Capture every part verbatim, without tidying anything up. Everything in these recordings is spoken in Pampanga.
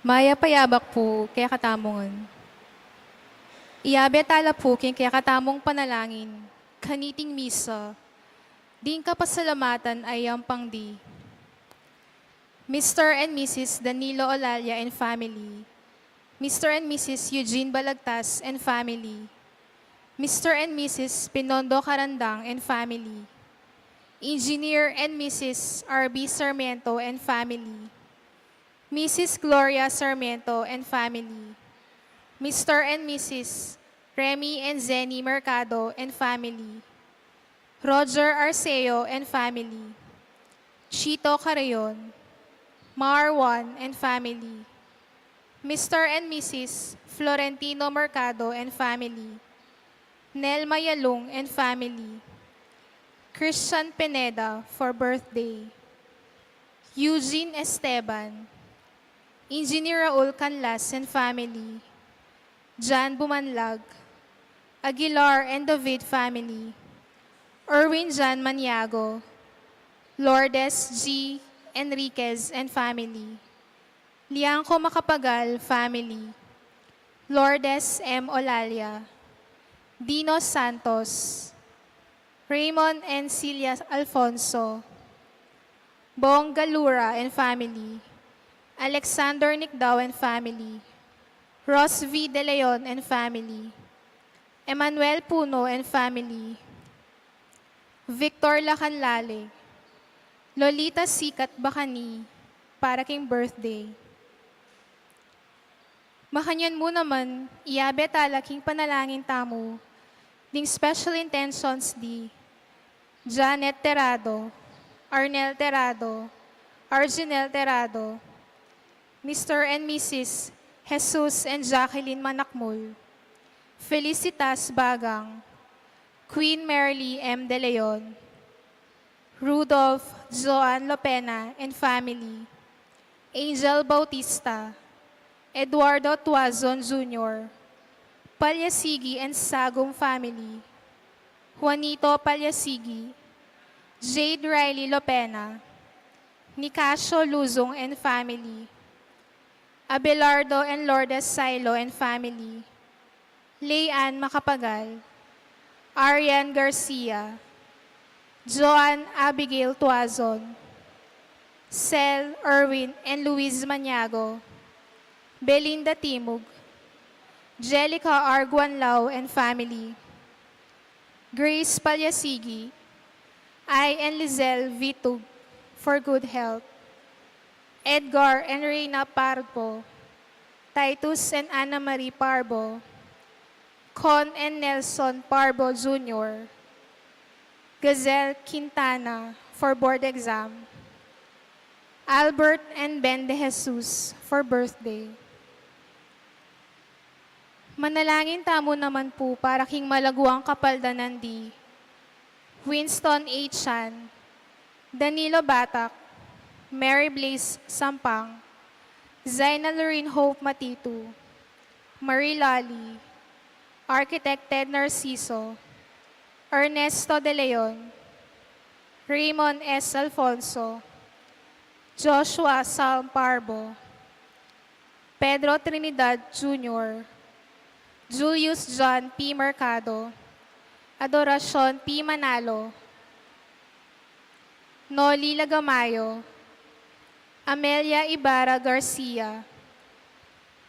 Mayap a yabak pu kekatamu ngan. Iyabe tala pu king kekatamung panalangin kaniting misa, ding kapasalamatan a yampang di Mister and Missus Danilo Olalia and family, Mister and Missus Eugene Balagtas and family, Mister and Missus Pinondo Carandang and family, Engineer and Missus R B Sarmiento and family, Missus Gloria Sarmiento and family, Mister and Missus Remy and Zenny Mercado and family, Roger Arceo and family, Chito Carreon, Mar Juan and family, Mister and Missus Florentino Mercado and family, Nelma Yalung and family, Christian Pineda for birthday, Eugene Esteban, Engineer Raul Canlas and family, Jan Bumanlag, Aguilar and David family, Erwin Jan Maniago, Lourdes G Enriquez and family, Liangco Macapagal family, Lourdes M Olalia, Dino Santos, Raymond and Celia Alfonso, Bong Galura and family, Alexander Nicdao and family, Ros V De Leon and family, Emmanuel Puno and family, Victor Lacanlaleg, Lolita Sikat Bacani, para king birthday. Makanyan mu naman, iyabe tala king panalangin tamu ding special intentions di Janet Terrado, Arnel Terrado, Arginel Terrado, Mister and Missus Jesus and Jacqueline Manakmul, Felicitas Bagang, Queen Merly M De Leon, Rudolph Joan Lopena and family, Angel Bautista, Eduardo Tuazon Junior, Palyasigi and Sagum family, Juanito Palyasigi, Jade Riley Lopena, Nicasio Luzon and family, Abelardo and Lourdes Silo and family, Leanne Macapagal, Arian Garcia, Joan Abigail Tuazon, Sel Erwin and Luis Maniago, Belinda Timug, Jelica R Guanlao and family, Grace Palyasigi, I and Lizelle Vitug for good health, Edgar and Reina Parbo, Titus and Anna Marie Parbo, Con and Nelson Parbo Junior, Gazelle Quintana for board exam, Albert and Ben De Jesus for birthday. Manalangin tamu naman pu para king malaguang kapaldanan di Winston A Chan, Danilo Batak, Mary Blaze Sampang, Zaina Lorraine Hope Matitu, Marie Lali, Architect Ted Narciso, Ernesto De Leon, Raymond S Alfonso, Joshua Salm Parbo, Pedro Trinidad Junior, Julius John P Mercado, Adoracion P Manalo, Noli Lagamayo, Amelia Ibarra Garcia,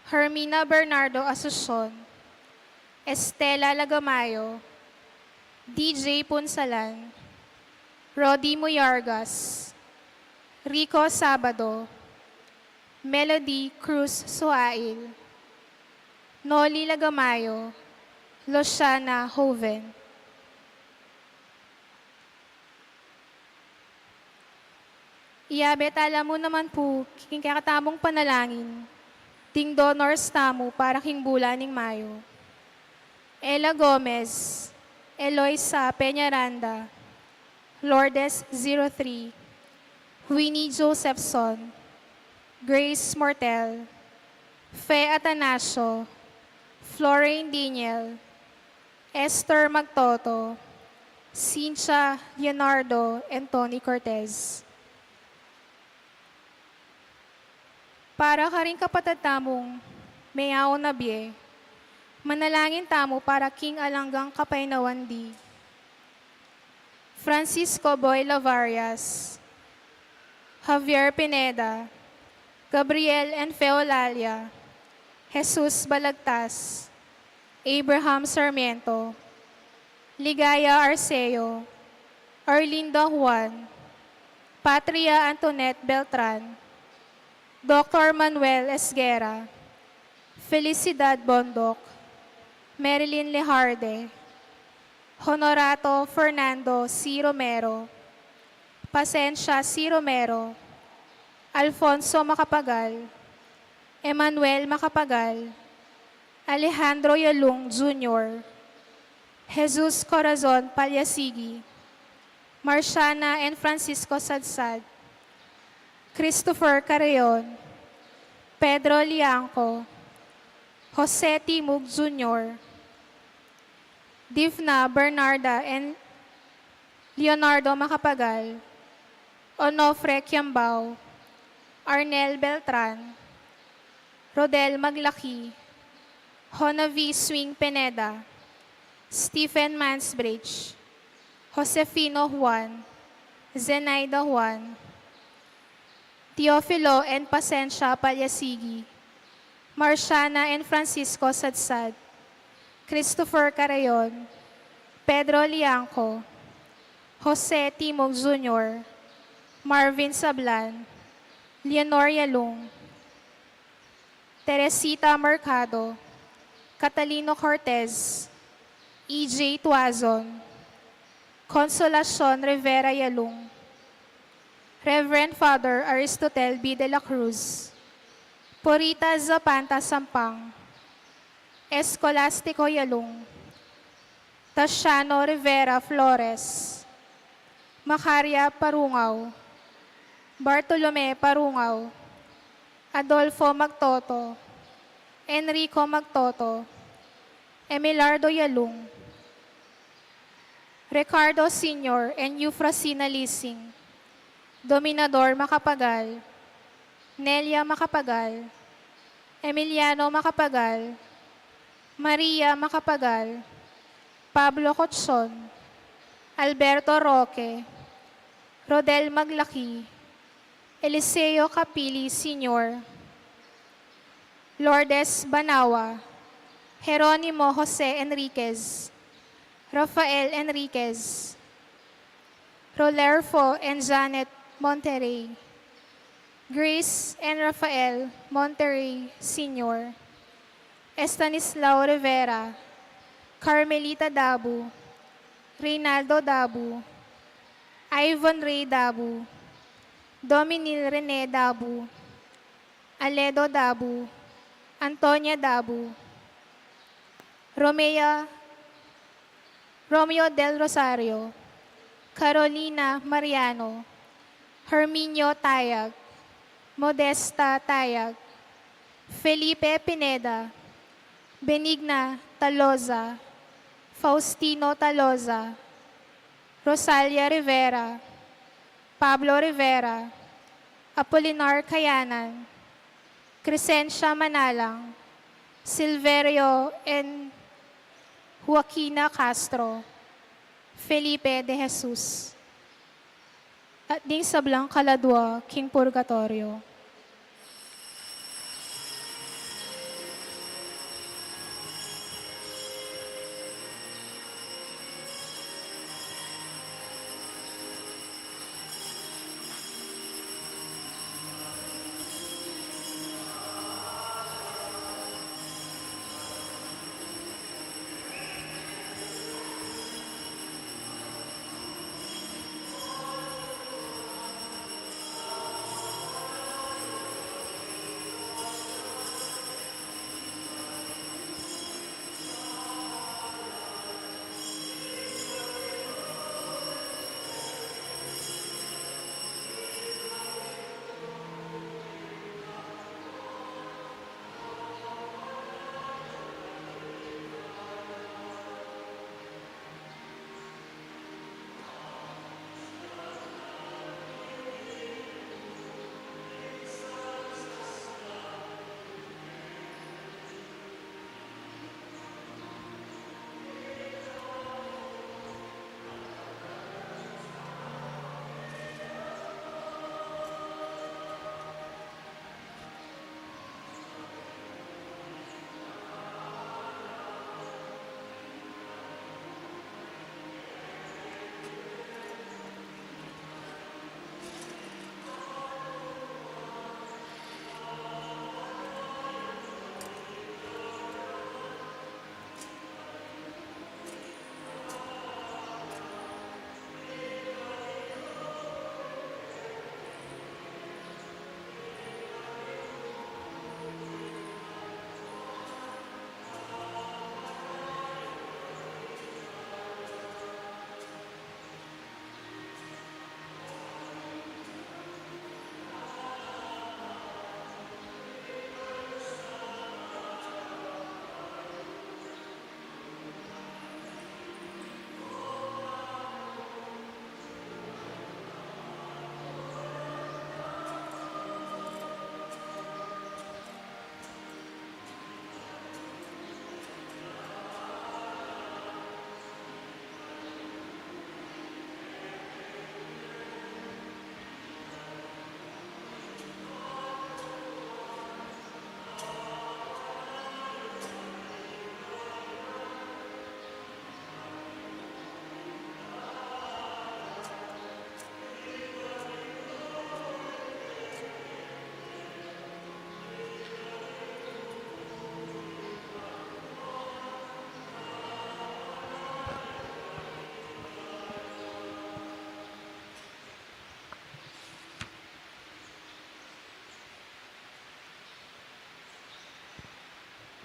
Hermina Bernardo Asucion, Estela Lagamayo, D J Punsalan, Rodi Muyargas, Rico Sabado, Melody Cruz Suail, Noli Lagamayo, Luciana Hoven. Iyabe tala mu naman pu king kekatamung panalangin ding donors tamu para king bulan ning Mayo. Ella Gomez, Eloisa Peñaranda, Lourdes zero three, Winnie Josephson, Grace Mortel, Fe Atanasio, Florine Daniel, Esther Magtoto, Cynthia Leonardo, and Tony Cortez. Para karing kapatad tamung meaun a bie, manalangin tamu para king alang anggang kapaynawan di. Francisco Boy Lavarias, Javier Pineda, Gabriel and Feolalia, Jesus Balagtas, Abraham Sarmiento, Ligaya Arceo, Arlinda Juan, Patria Antoinette Beltran, Doktor Manuel Esguerra, Felicidad Bondoc, Marilyn Lejarde, Honorato Fernando C. Romero, Pasencia C. Romero, Alfonso Macapagal, Emmanuel Macapagal, Alejandro Yalung Junior, Jesus Corazon Palyasigi, Marciana and Francisco Sadsad, Christopher Carreon, Pedro Liangco, Jose Timug Junior, Divna Bernarda and Leonardo Macapagal, Onofre Kiambao, Arnel Beltran, Rodel Maglaki, Honavi Swing Pineda, Stephen Mansbridge, Josefino Juan, Zenaida Juan, Teofilo and Pasencia Palyasigi, Marciana and Francisco Sadsad, Christopher Carreon, Pedro Liangco, Jose Timog Junior, Marvin Sablan, Leonor Yalung, Teresita Mercado, Catalino Cortez, E J Tuazon, Consolacion Rivera Yalung, Reverend Father Aristotel B. de la Cruz, Purita Zapanta Sampang, Escolastico Yalung, Tasiano Rivera Flores, Macaria Parungao, Bartolome Parungao, Adolfo Magtoto, Enrico Magtoto, Emilardo Yalung, Ricardo Senior and Eufrasina Lising, Dominador Macapagal, Nelia Macapagal, Emiliano Macapagal, Maria Macapagal, Pablo Cotson, Alberto Roque, Rodel Maglaki, Eliseo Capili Senior, Lourdes Banawa, Jeronimo Jose Enriquez, Rafael Enriquez, Rolerfo and Janet Monterrey, Grace and Rafael Monterrey Senior, Estanislao Rivera, Carmelita Dabu, Reynaldo Dabu, Ivan Ray Dabu, Dominil Rene Dabu, Aledo Dabu, Antonia Dabu, Romea, Romeo del Rosario, Carolina Mariano, Herminio Tayag, Modesta Tayag, Felipe Pineda, Benigna Taloza, Faustino Taloza, Rosalia Rivera, Pablo Rivera, Apolinar Kayanan, Crescencia Manalang, Silverio and Joaquina Castro, Felipe de Jesus, at ding sablang kaladua king purgatoryo.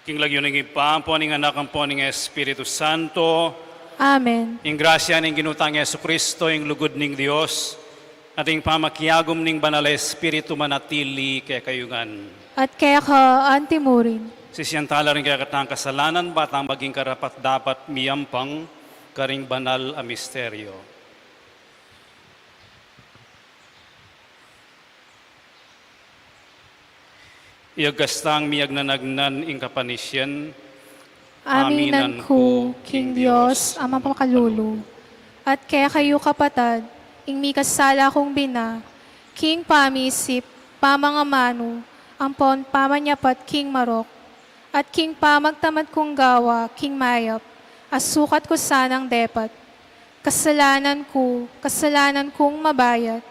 King lagyu ning Ibpa, ampo ning Anak, ampo ning Espiritu Santo. Amen. Ing grasya ning Ginu tang Jesucristo, ing lugud ning Dios, at ing pamakiagum ning Banal a Espiritu manatili kekayu ngan. At keka antimurin. Sisian tala ring kekatang kasalanan, ba tang maging karapat-dapat miyampang karing banal a misteryo. Iyagkas tang miyagnanagnan ing kapanisian. Aminan ku king Dios a mapakalulu, at kekayu, kapatad, ing mikasala kung bina, king pamisip, pamangamanu, ampon pamanyapat king marok, at king pamagtamad kung gawa king mayap, a sukat ku sanang depat. Kasalanan ku, kasalanan kung mabayat.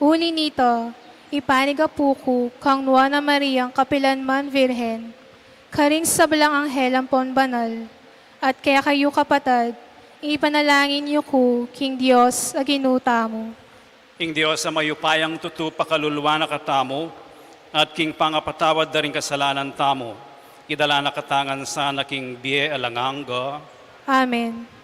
Uli nita, ipanigapu ku kang Nuan a Mariang kapilan man Virgen, karing sablang anghel ampon banal, at kekayu, kapatad, ipanalangin yu ku king Dios a Ginu tamu. Ing Dios a mayupayang tutu pakaluluan na katamu, at king pangapatawad da ring kasalanan tamu, idala na katamu ngan sana king bie alang angga. Amen.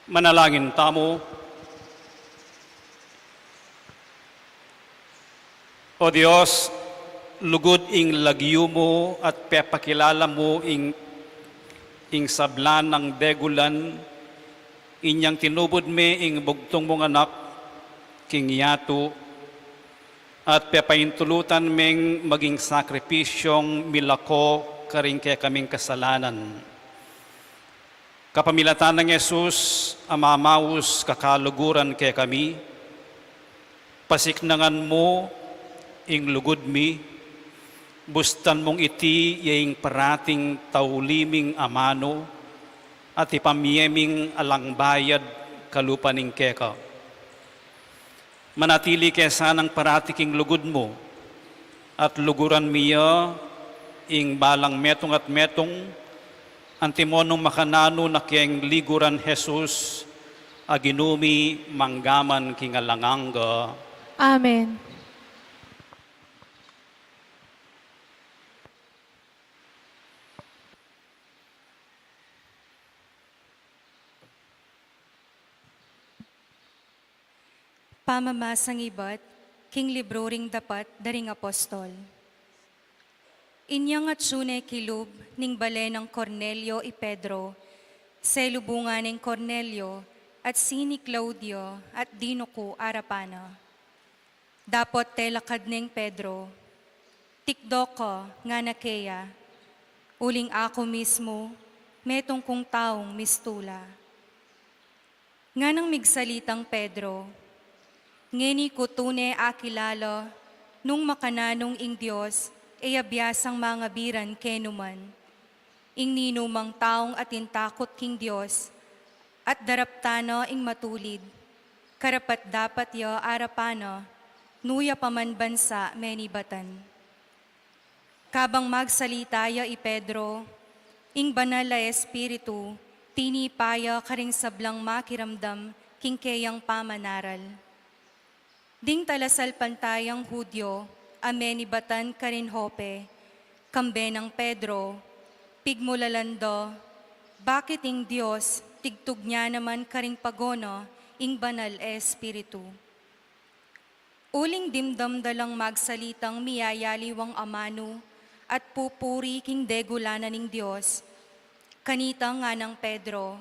Manalangin tamu. O Dios, lugud ing lagyu mu at pepakilala mu ing, ing sabla nang degulan, inyang tinubud me ing bugtung mung Anak king yatu, at pepaintulutan meng maging sakripisyung milako karing kekaming kasalanan. Kapamilatan nang Jesus a mamaus kakaluguran kekami, pasiknangan mu ing lugud mi, bustan mung iti ya ing parating tauli ming amanu, at ipamie ming alang bayad kalupa ning keka. Manatili ke sanang parati king lugud mu, at luguran mi ya ing balang metung at metung, antimo nung makananu na keng liguran Jesus, a Ginu mi, mangga man king alang angga. Amen. Pamamasang ibat king libru ring Dapat da ring Apostol. Inyang atsu ne kilub ning bale nang Cornelio i Pedro, selubungan neng Cornelio at sini Claudio at dinuku arapan na. Dapot telakad neng Pedro, "Tikdo ka," ngana keya, "uling aku mismu metung kung taung mistula." Nganang migsalitang Pedro, "Ngeni ku tune akilala nung makananung ing Dios e ya biasang mangabiran kenu man. Ing ninumang taung atin takut king Dios at daraptan na ing matulid, karapat-dapat ya arapan na nu ya pa man bansa menibatan." Kabang magsalita ya i Pedro, ing Banal a Espiritu tinipa ya karing sablang makiramdam king keyang pamanaral. Ding talasalpantayang Judio a menibatan karin Jope, kambe nang Pedro, pigmulalan da bakit ing Dios tigtugnya naman karing pagono ing Banal a Espiritu. Uling dimdam da lang magsalitang miyayaliwang amanu at pupuri king degulanan ning Dios, kanita nganang Pedro,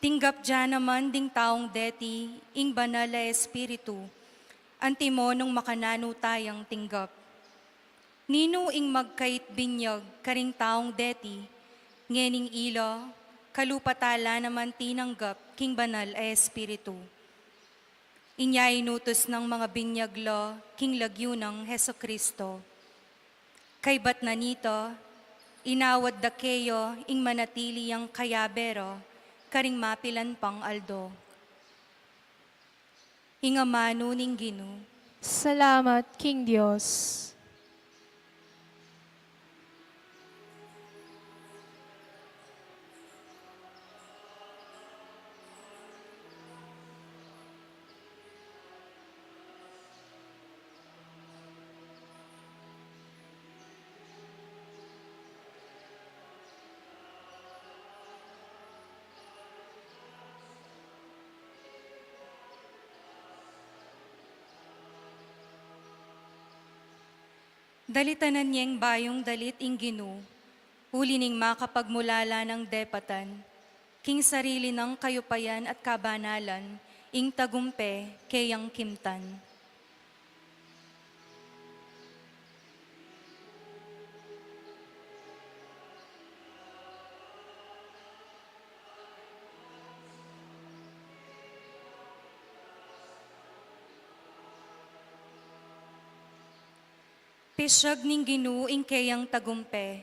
"Tinggap da naman ding taung deti ing Banal a Espiritu, antimo nung makananu tayang tinggap. Ninu ing magkait binyag karing taung deti, ngening ila kalupa ta la naman tinanggap king Banal a Espiritu?" Inya inutus nang mangabinyag la king lagyu nang Jesucristo. Kaybat na nita, inawad da keya ing manatili yang kayabe ra karing mapilan pang aldo. Ing amanu ning Ginu. Salamat king Dios. Dalitanan yeng bayung dalit ing Ginu, uli ning makapagmulala nang depatan, king sarili nang kayupayan at kabanalan, ing tagumpe keyang kimtan. Pisyag ning Ginu ing keyang tagumpe,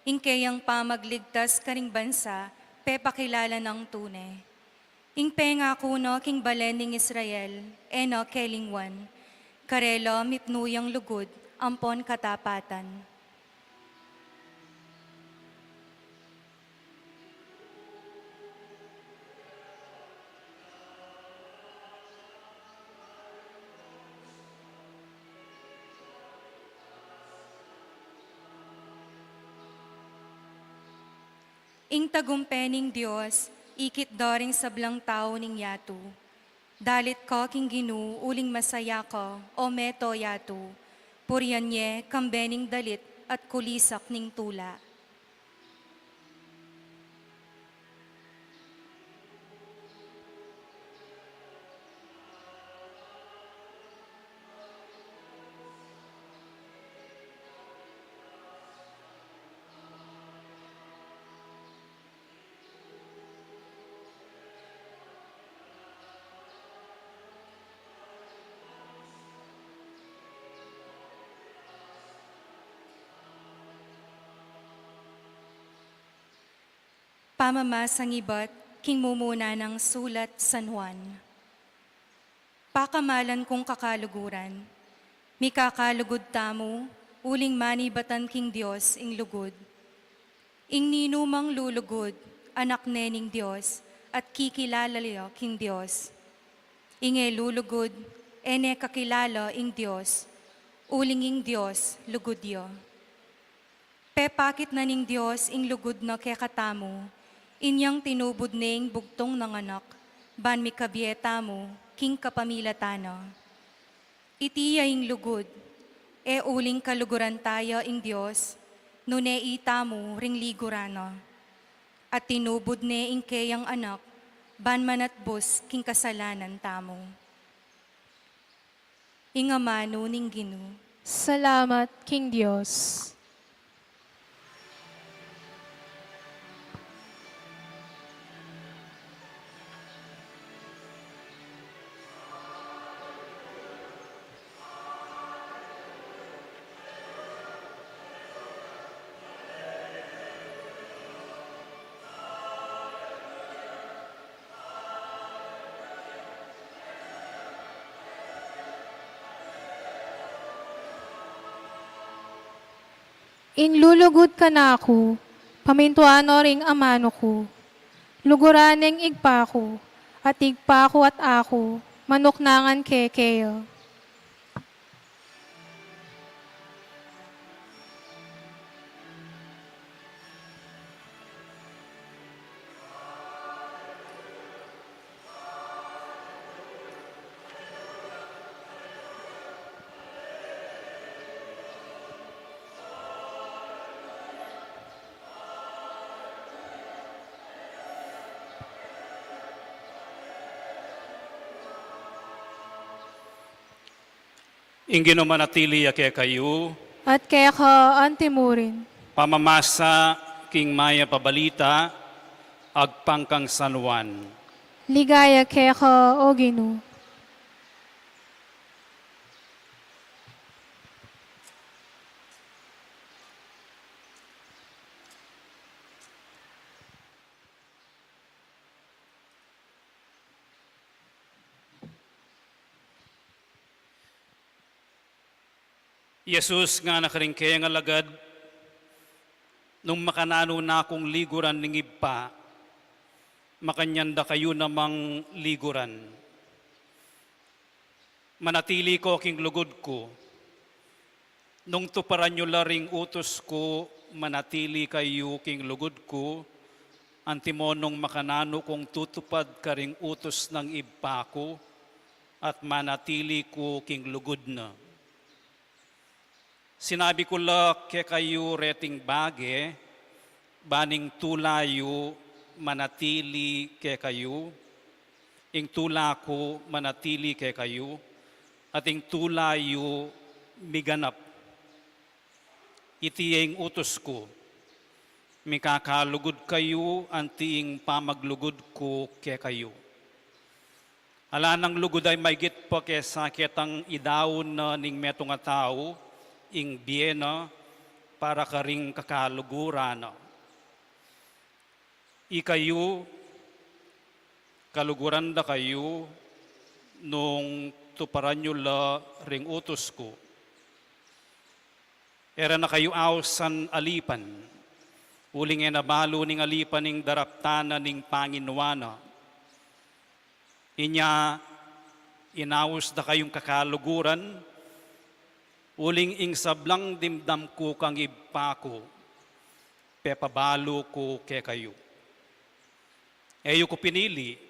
ing keyang pamagligtas karing bansa, pepakilala nang tune. Ing pengaku na king balen ning Israel, e na kelingwan, karela mipnu yang lugud ampon katapatan. Ing tagumpe ning Dios, ikit da ring sablang tau ning yatu. Dalit ka king Ginu, uling masaya ka, o meto yatu. Purian ye kambe ning dalit at kulisak ning tula. Pamamasang ibat king mumuna nang sulat San Juan. Pakamalan kung kakaluguran, mikakalugud tamu uling manibatan king Dios ing lugud. Ing ninumang lulugud, anak ne ning Dios, at kikilala ya king Dios. Ing e lulugud, e ne kakilala ing Dios, uling ing Dios lugud ya. Pepakit na ning Dios ing lugud na kekatamu, inyang tinubud ne ing bugtung nang Anak, ban mikabie tamu king kapamilatan na. Iti ya ing lugud, e uling kaluguran ta ya ing Dios, nune itamu ring liguran na. At tinubud ne ing keyang Anak, ban manatbus king kasalanan tamu. Ing amanu ning Ginu. Salamat king Dios. Ing lulugud kanaku, pamintuan no ring amanu ku. Luguran neng Ibpa ku, at Ibpa ku at aku, manuknangan ke keya. Ing Ginu manatili ya kekayu. At keka antimurin. Pamamasa king Mayap a Balita agpang kang San Juan. Ligaya keka, O Ginu. I Jesus ngana karing kayang alagad, "Nung makananu na kung liguran ning Ibpa, makanyan da kayu namang liguran. Manatili ko king lugud ku. Nung tuparan yu la ring utus ku, manatili kayu king lugud ku, antimo nung makananu kung tutupad karing utus nang Ibpa ku, at manatili ku king lugud na. Sinabi ku la kekayu reting bage, ban ing tula yu manatili kekayu, ing tula ku manatili kekayu, at ing tula yu miganap. Iti ya ing utus ku, mikakalugud kayu anti ing pamaglugud ku kekayu." Ala nang lugud a maigit pa kesa ketang idaun na ning metung a tau ing bie na para karing kakaluguran na. Ikayu, kaluguran da kayu nung tuparan yu la ring utus ku. E ra na kayu ausan alipan, uling e na balu ning alipan ing daraptan na ning panginuan na. Inya, inaus da kayung kakaluguran, uling ing sablang dimdam ku kang Ibpa ku, pepabalu ku kekayu. E yu ku pinili,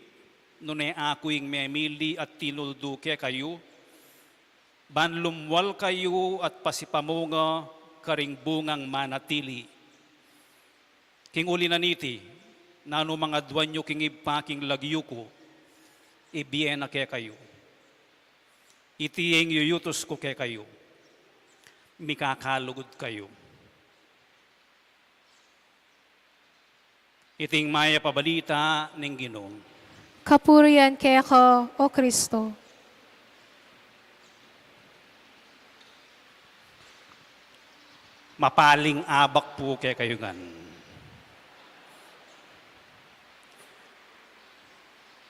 nune aku ing memili at tinuldu kekayu, ban lumwal kayu at pasipamunga karing bungang manatili. King uli na niti, nanu mang aduan yu king Ibpa king lagyu ku, ibie na kekayu. Iti ing yuyutus ku kekayu, mikakalugud kayu. Iti ing mayap a balita ning Ginu. Kapurian keka, O Kristo. Mapaling abak pu kekayu ngan.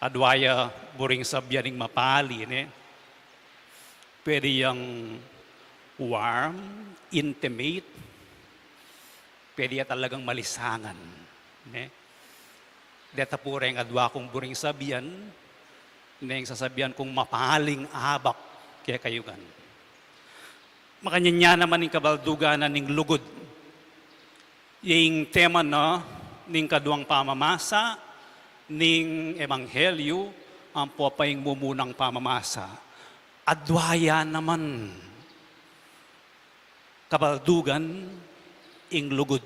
Adwa ya buring sabyan ing mapali, ne? Pwede yang warm, intimate, pwede ya talagang malisangan, ne? Deta pu reng adua kung buring sabian, neng sasabian kung mapaling abak kekayu ngan. Makanyan ya naman ing kabaldugan na ning lugud. Ing tema na ning kaduang pamamasa ning Ebanghelyu ampo pa ing mumunang pamamasa. Adua ya naman kabaldugan ing lugud.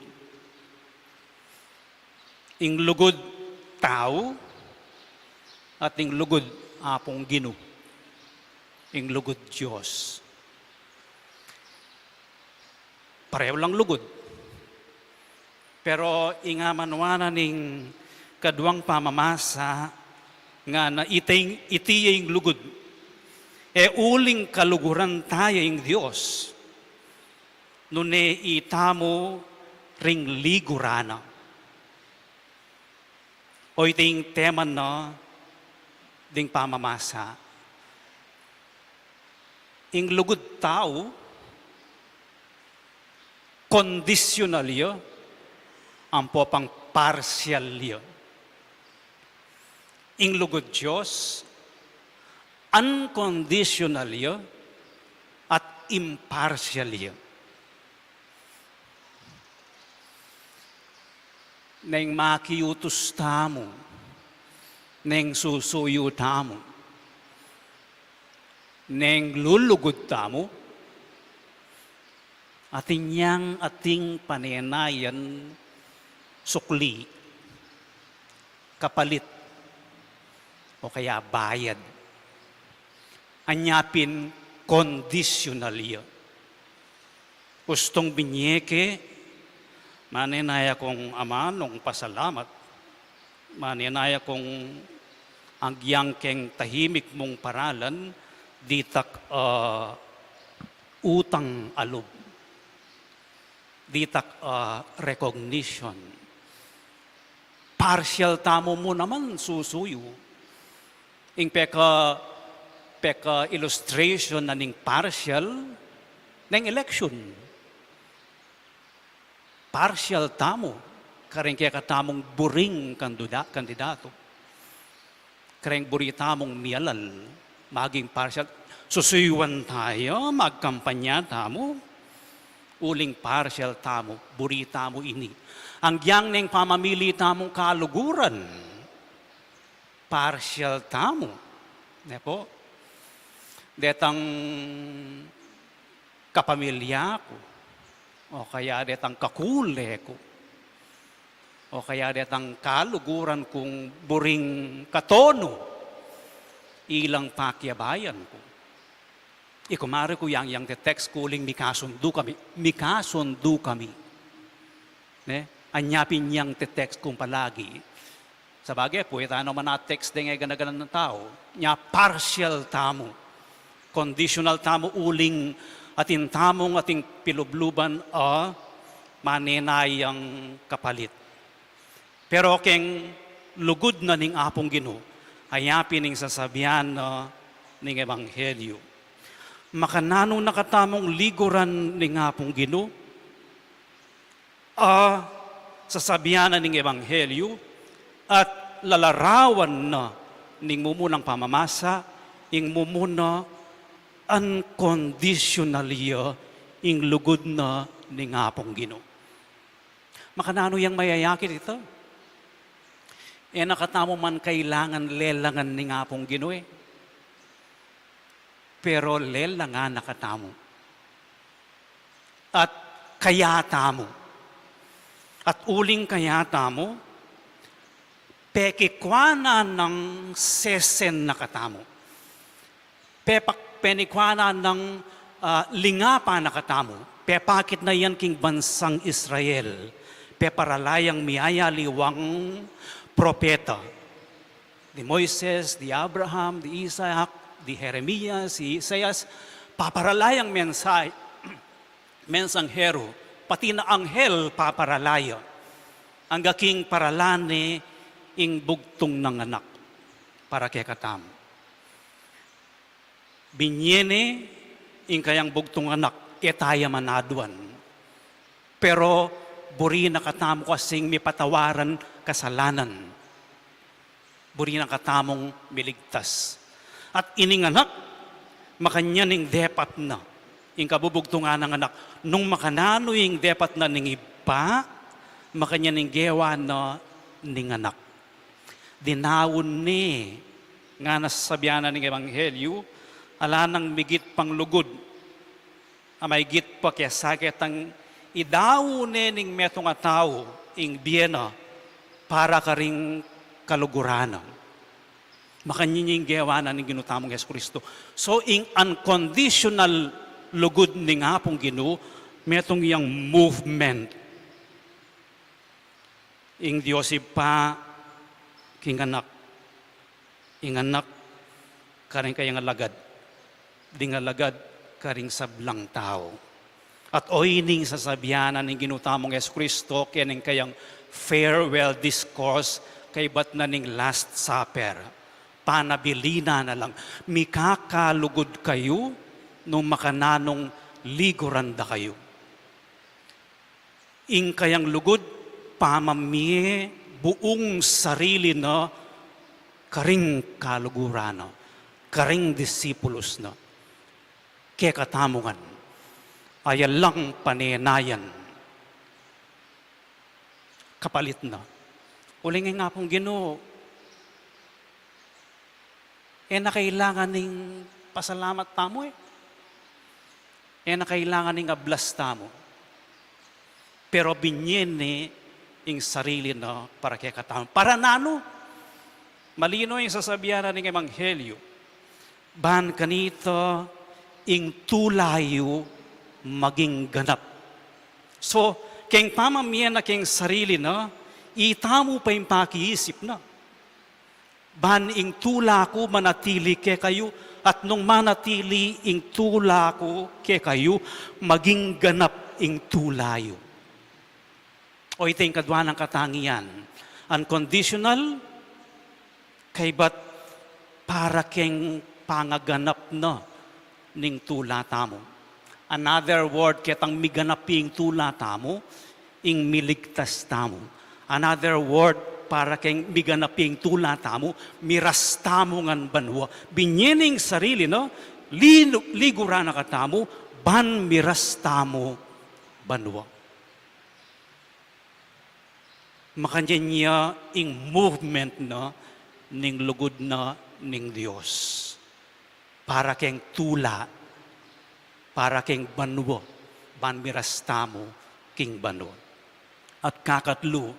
Ing lugud tau at ing lugud Apung Ginu, ing lugud Dios. Pareho lang lugud. Pero ing amanuan na ning kaduang pamamasa ngana iti, iti ya ing lugud. E uling kaluguran ta ya ing Dios, nune itamu ring liguran na. O iti ing tema na ding pamamasa. Ing lugud tau, kondisyonal ya, ampo pang parsyal ya. Ing lugud Dios, unconditional ya at imparsyal ya. Neng makiutus tamu, neng susuyu tamu, neng lulugud tamu, atin yang ating panenayan sukli, kapalit, o kaya bayad. Anya pin kondisyonal ya. Ustung binye ke, manenaya kung amanung pasalamat, manenaya kung agyang keng tahimik mung paralan, ditak, ah, utang a lub. Ditak, ah, recognition. Parsyal tamu mu naman susuyu. Ing peka, peka illustration na ning parsyal, neng election. Parsyal tamu, kareng kekatamung buring kanduda-, kandidatu. Kareng buri tamung mialal, maging parsyal. Susuyuan tamu, magkampanya tamu, uling parsyal tamu, buri tamu ini. Agyang neng pamamili tamung kaluguran, parsyal tamu. Ne pu? Detang kapamilya ku, o kaya detang kakule ku, o kaya detang kaluguran kung buring katonu, ilang pakiabayan ku. Ikumare ku yang, yang te-text ku uling mikasundu kami, mikasundu kami. Ne? Anya pin yang te-text kung palagi. Sabagay, pwede tana man a-text deng gana-ganang tau. Nya parsyal tamu. Kondisyonal tamu uling atin tamung ating pilubluban a manenayang kapalit. Pero keng lugud na ning Apung Ginu, aya pin ing sasabian na ning Ebanghelyu. Makananu na katamung liguran ning Apung Ginu? A, sasabian na ning Ebanghelyu at lalarawan na ning mumunang pamamasa, ing mumuna unconditional ya ing lugud na ning Apung Ginu. Makananu yang mayayakit ita? E na katamu man kailangan lelangan ning Apung Ginu e. Pero lelangan na katamu. At kaya tamu. At uling kaya tamu, pekikwanan nang sesen na katamu. Pepak-, penikwanan nang, ah, lingapan na katamu. Pepakit na yan king bansang Israel. Peparala yang miyayaliwang propeta. Di Moises, di Abraham, di Isaac, di Jeremias, di Isaias, paparala yang mensahe, mensahero, pati na anghel paparala ya. Angga king parala ne ing bugtung nang anak para kekatamu. Binye ne Ing kayang bugtung anak, e taya man aduan. Pero buri na katamu kasing mipatawaran kasalanan. Buri na katamung miligtas. At ining anak, makanyan ing depat na. Ing kabubugtungan nang anak, nung makananu ing depat na ning Ibpa, makanyan ing gewa na ning anak. Dinaun ne, ngana sasabian na ning Ebanghelyu, ala nang migit pang lugud a maigit pa kesa ketang idaun ne ning metung a tau ing bie na para karing kaluguran na. Makanyan ing gewa na ning Ginu tamung Jesucristo. So, ing unconditional lugud ning Apung Ginu, metung yang movement. Ing Dios Ibpa, king Anak, ing Anak, karing kayang alagad, ding alagad, karing sablang tau. At oyni ing sasabian na ning Ginu tamung Jesucristo, keng kayang farewell discourse, kaybat na ning Last Supper. Panabilin na na lang, mikakalugud kayu, nung makananung liguran da kayu. Ing kayang lugud, pamamie buung sarili na karing kaluguran na, karing disipulus na. Kekatamu ngan, alang panenayan, kapalit na. Uling ing Apung Ginu, e na kailangan ning pasalamat tamu e. E na kailangan ning ablas tamu. Pero binye ne ing sarili na para kekatamu. Para nanu? Malino ing sasabian na ning Ebanghelyu. Ban kanita ing tula yu maging ganap. So, keng pamamie na keng sarili na, itamu pa ing pakiisip na. Ban ing tula ku manatili kekayu, at nung manatili ing tula ku kekayu, maging ganap ing tula yu. O iti ing kadua nang katangian, unconditional, kaybat para keng pangaganap na ning tula tamu. Another word, ketang miganap ing tula tamu, ing miligtas tamu. Another word, para keng miganap ing tula tamu, miras tamu ngan banua. Binye ne ing sarili na, linu-, liguran na katamu, ban miras tamu banua. Makanyan ya ing movement na ning lugud na ning Dios para keng tula, para keng banua, ban miras tamu king banua. At kakatlu,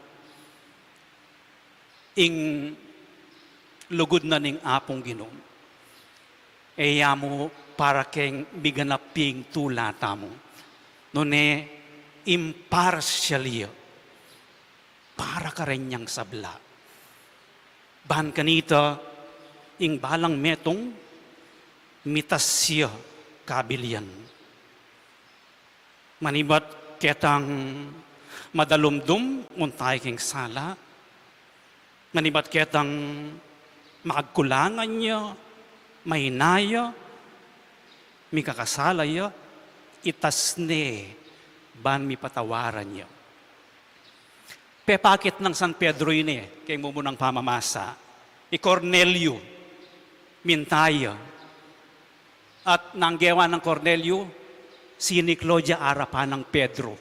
ing lugud na ning Apung Ginu, e ya mu para keng miganap ing tula tamu, nune impartial ya para kareng sabla. Ban kanita ing balang metung mitas ya kabilian. Manibat ketang madalumdum, munta ya king sala. Manibat ketang makagkulangan ya, maina ya, mikakasala ya, itas ne ban mipatawaran ya. Pepakit nang San Pedro ini, keng mumunang pamamasa. I Cornelio, minta ya. At nanu ing gewa nang Cornelio, siniklo ya arapan nang Pedro.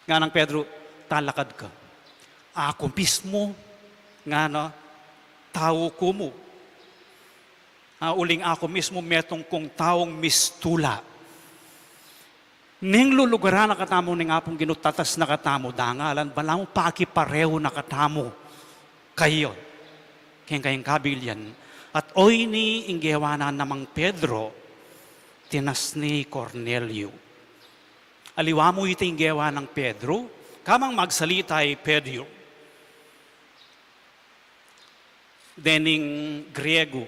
Nganang Pedro, talakad ka. Aku mismu, ngana, tau ku mu. Ah, uling aku mismu metung kung taung mistula. Ning lulugaran na katamu ning Apung Ginu, tatas na katamu, dangalan, balamu pakiparehu na katamu kaya keng kayang kabilian. At oyni ing gewa na nang Pedro, tinas ne i Cornelio. Aliwa mu iti ing gewa nang Pedro, kabang magsalita i Pedro dening Griego,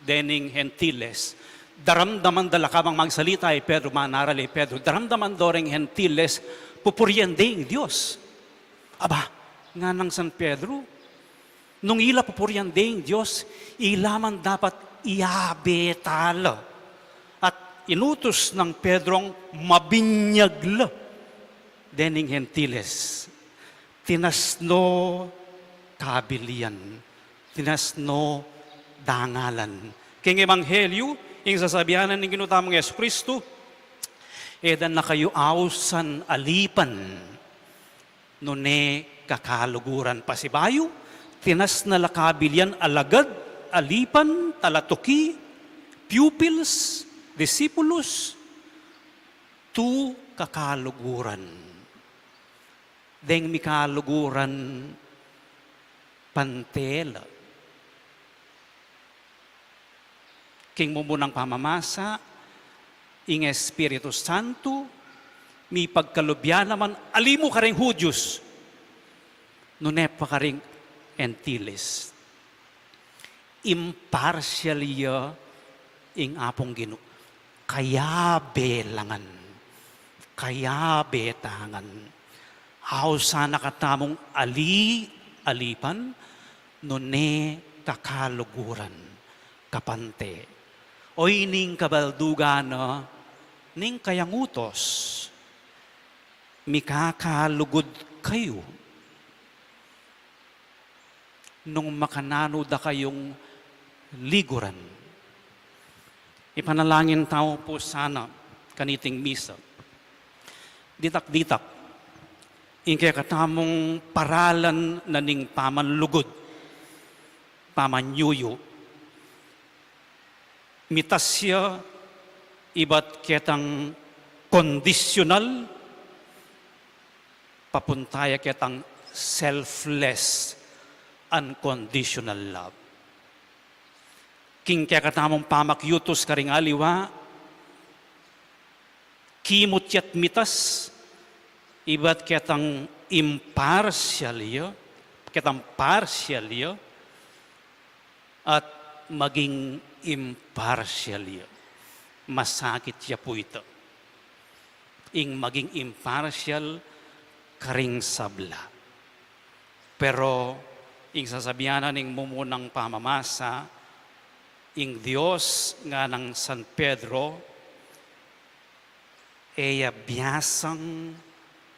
dening Gentiles. Daramdaman da la, kabang magsalita i Pedro, manaral i Pedro, daramdaman da reng Gentiles, pupurian de ing Dios. Aba, nganang San Pedro, nung ila pupurian de ing Dios, ila man dapat iabe ta la Inutus nang Pedrong mabinyag la dening Gentiles. Tinas no kabilian, tinas no dangalan. King Ebanghelyu, ing sasabian na ning Ginu tamung Jesucristo, e da na kayu ausan alipan nune kakaluguran. Pasibayu, tinas na la kabilian alagad, alipan, talatuki, pupils, disipulus, tu kakaluguran. Deng mikaluguran pante la. King mumunang pamamasa, ing Espiritu Santo, mipagkalub ya naman ali mu karing Hudyus, nune pa karing Gentiles. Impartial ya ing Apung Ginu. Kayabe langan, kayabe tangan. Ausan na katamung ali, alipan, nune kakaluguran, kapante. Oyni ing kabaldugan na ning kayang utos, mikakalugud kayu nung makananu da kayung liguran. Ipanalangin tamu pu sana kaniting misa. Ditak-ditak, ing kekatamung paralan na ning pamanlugud, pamanyuyu, mitas ya ibat ketang kondisyunal, papunta ya ketang selfless, unconditional love. King kekatamung pamakyutus karing aliwa, kimut ya't mitas, ibat ketang impartial ya, ketang partial ya, at maging impartial ya. Masakit ya pu ita, ing maging impartial karing sabla. Pero ing sasabian na ning mumunang pamamasa, ing Dios nganang San Pedro, e ya biasang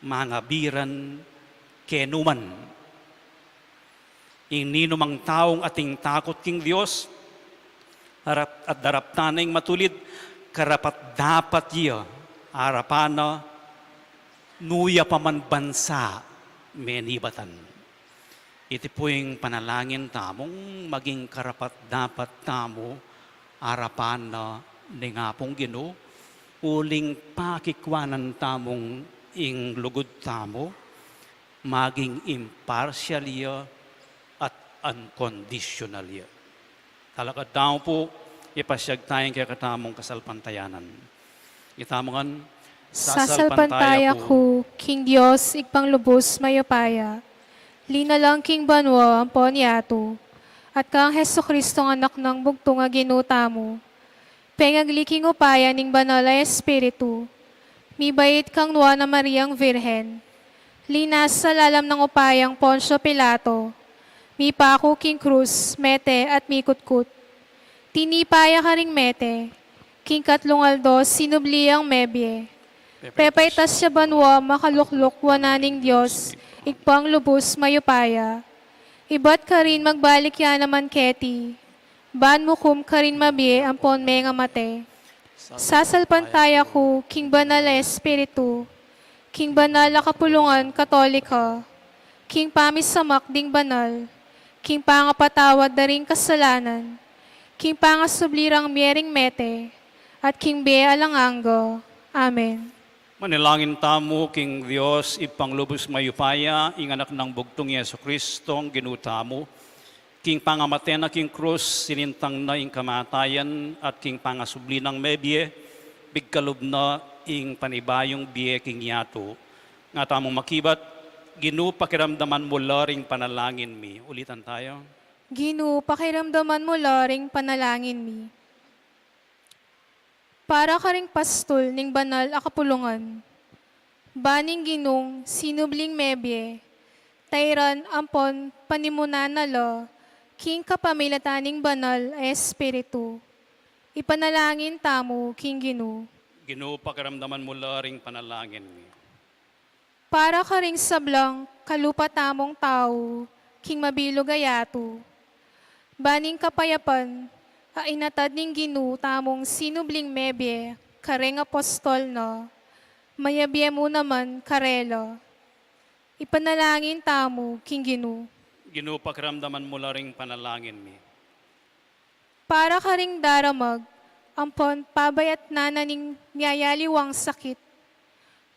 mangabiran kenu man. Ing ninumang taung ating takut king Dios, harap, at daraptan na ing matulid, karapat-dapat ya arapan na, nu ya pa man bansa menibatan. Iti pu ing panalangin tamung maging karapat-dapat tamu arapan na ning Apung Ginu, uling pakikwanan tamung ing lugud tamu, maging impartial ya at unconditional ya. Talakad tamu pu, ipasiag taya ing kekatamung kasalpantayanan. Itamu ngan, sasalpantaya ku king Dios, Ibpang lubus mayupaya, linalang king banua ampon yatu, at kang Jesucristong Anak nang bugtung a Ginu tamu, pengagli king upaya ning Banal a Espiritu, mibait kang Nuan a Mariang Virgen, linasa lalam nang upayang Poncio Pilato, mipaku king krus, mete at mikutkut. Tinipa ya karing mete, king katlung aldo sinubli yang mebie. Pepaitas ya banua, makalukluk wanan ning Dios, Ibpang lubus mayupaya. Ibat karin magbalik ya naman keti, ban mukum karing mabie ampon mengamate. Sasalpantaya ku king Banal a Espiritu, king banal a kapulungan Katolika, king pamisamak ding banal, king pangapatawad da ring kasalanan, king pangasubli rang mie ring mete, at king bie alang angga. Amen. Manalangin tamu king Dios, Ibpang lubus mayupaya, ing Anak nang bugtung, Jesucristong Ginu tamu. King pangamate na king krus, sinintang na ing kamatayan, at king pangasubli nang mebie, pigkalub na ing panibayung bie king yatu. Nga tamung makibat, Ginu, pakiramdaman mu la ring panalangin mi. Ulitan tayo. Ginu, pakiramdaman mu la ring panalangin mi. Para karing pastul ning banal a kapulungan, ban ning Ginung sinubling mebie, tairan ampon panimunan na la king kapamilatan ning Banal a Espiritu. Ipanalangin tamu king Ginu. Ginu, pakiramdaman mu la ring panalangin mi. Para karing sablang kalupa tamung tau king mabilug a yatu, ban ing kapayapan a inatad ning Ginu tamung sinubling mebie kareng apostol na, mayabie mu naman karela. Ipanalangin tamu king Ginu. Ginu, pakiramdaman mu la ring panalangin mi. Para karing daramag ampon pabayatnan na ning miyayaliwang sakit,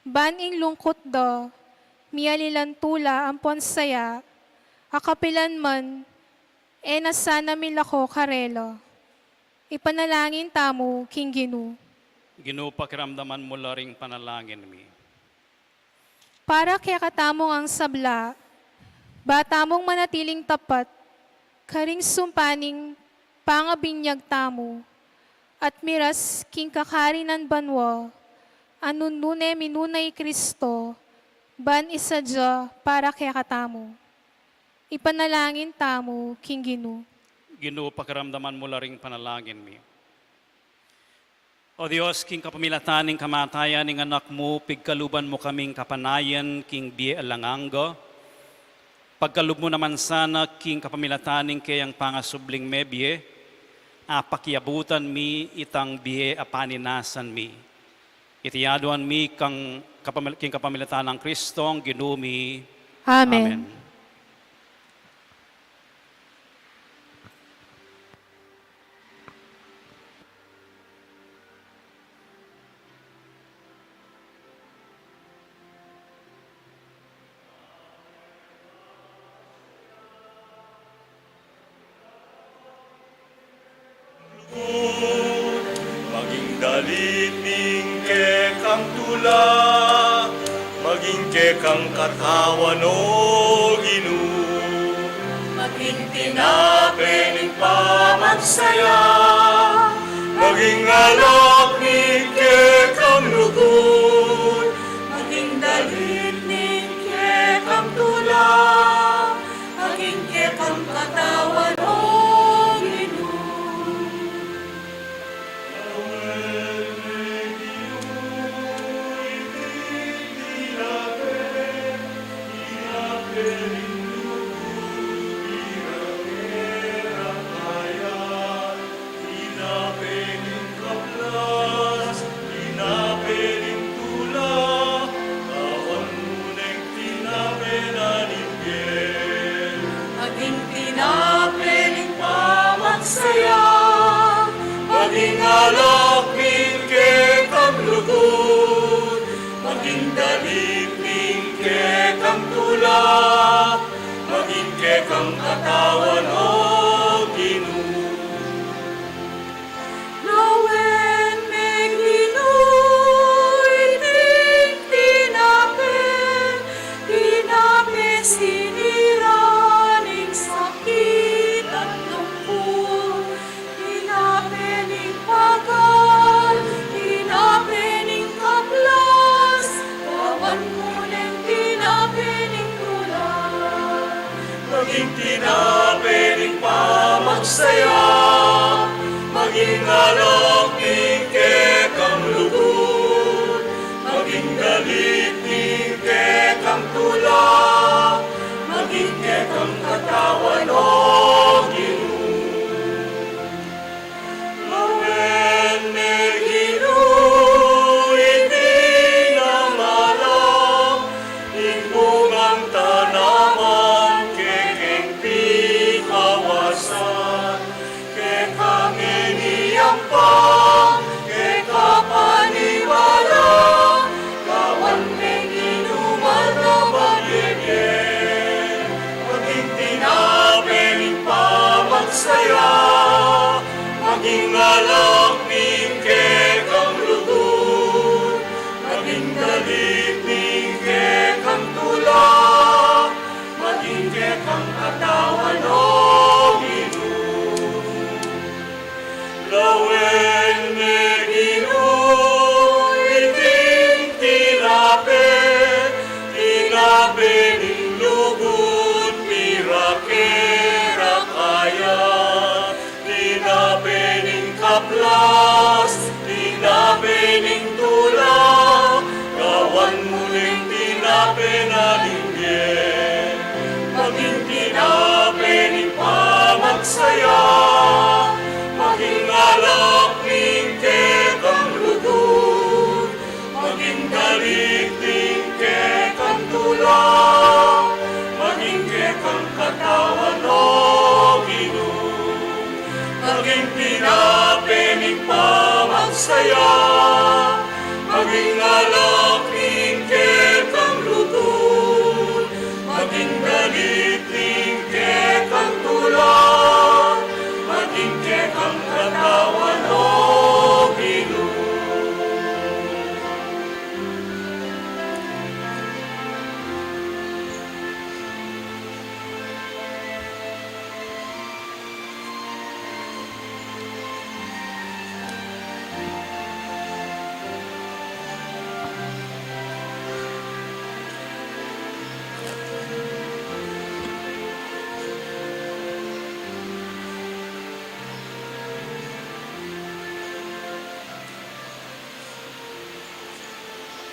ban ing lungkut da mialilan tula ampon saya, a kapilan man e na sana milako karela. Ipanalangin tamu king Ginu. Ginu, pakiramdaman mu la ring panalangin mi. Para kekatamu ngang sabla, ba tamung manatiling tapat karing sumpa ning pangabinyag tamu, at miras king kakarinan banua, a nung nune minuna i Kristo, ban isadya para kekatamu. Ipanalangin tamu king Ginu. Ginu, pakiramdaman mu la ring panalangin mi. O Dios, king kapamilatan ning kamatayan ning Anak mu, pigkaluban mu kaming kapanayan king bie alang angga. Pagkalub mu naman sana king kapamilatan ning keyang pangasubling mebie, a pakiabutan mi itang bie a paninasan mi. Iti aduan mi kang kapamil-, king kapamilatan nang Kristong Ginu mi. Amen. Amen. Maging dalit ning kekang tula, maging kekang katawan, o Ginu. Maging tinape ning pamagsaya, maging alak ning kekang lugud, maging dalit ning kekang tula, maging kekang katawan, o Ginu. Saya, maging alak ning kekang lugud, maging dalit ning kekang tula, maging kekang katawan, O Ginu.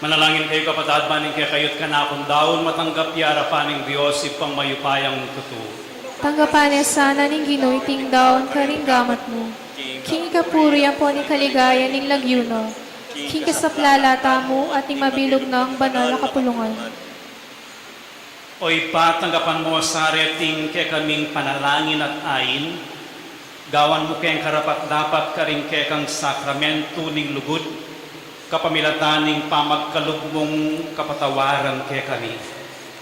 Manalangin kayu, kapatad, ban ing kekayu't kanakung daun matanggap ya arapan ning Dios Ibpang mayupayang tutu. Tanggapan na sana ning Ginu iting daun karing gamat mu, king ikapuri ampon ikaligayan ning lagyu na, king kasaplalan tamu at ning mabilug nang banal a kapulungan. O Ibpa, tanggapan mu sa reting kekaming panalangin at ain, gawan mu keng karapat-dapat karing kekang sakramentu ning lugud, kapamilatan ning pamagkalub mung kapatawaran kekami.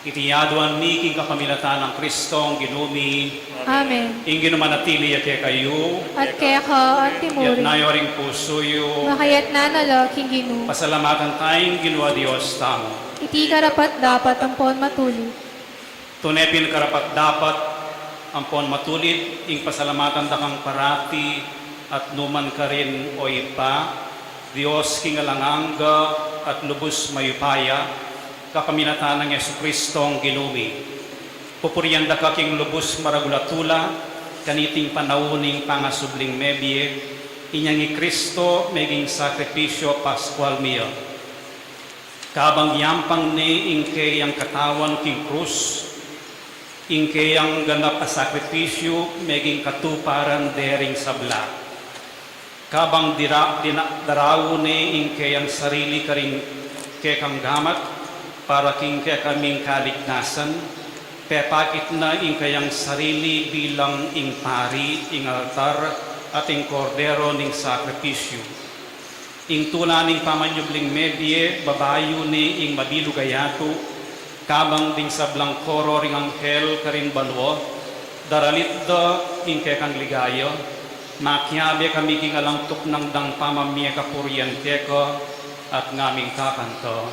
Iti aduan mi king kapamilatan nang Kristong Ginu mi. Amen. Ing Ginu manatili ya kekayu. At keka antimurin. Itas yu ring pusu yu. Makatas na la king Ginu. Pasalamatan taya ing Ginu a Dios tamu. Iti karapat-dapat ampon matulid. Tune pin karapat-dapat ampon matulid ing pasalamatan da kang parati at nu man karin, O Ibpa, Dios king alang angga at lubus mayupaya, kapamilatan nang Jesucristong Ginu mi. Pupurian da ka king lubus maragul a tula, kaniting panaun ning pangasubling mebie, inyang i Cristo meging sakripisyu paskual mi ya. Kabang yampang ne ing keyang katawan king krus, ing keyang ganap a sakripisyu meging katuparan dering sabla. Kabang dira-, dina-, daraun ne ing keyang sarili karing kekang gamat para king kekaming kaligtasan, pepakit na ing keyang sarili bilang ing pari, ing altar, at ing kordero ning sakripisyu. Ing tula ning pamanyubling mebie, babayu ne ing mabilug a yatu, kabang ding sablang koro ring anghel karin banua, daralit da ing kekang ligaya, makiabe kami king alang tuknang dang pamamie kapurian keka, at ngaming kakanta.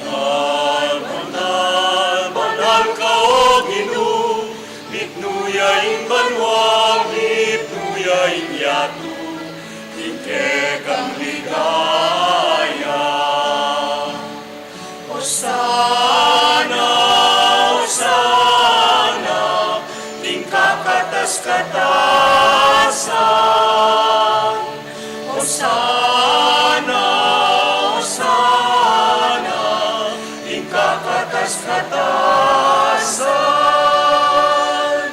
Banal, banal, banal ka, O Ginu, mitmu ya ing banua, mitmu ya ing yatu, king kekang ligaya. Osana, Osana, king kakatas-katasan. Osana, Osana, king kakatas-katasan.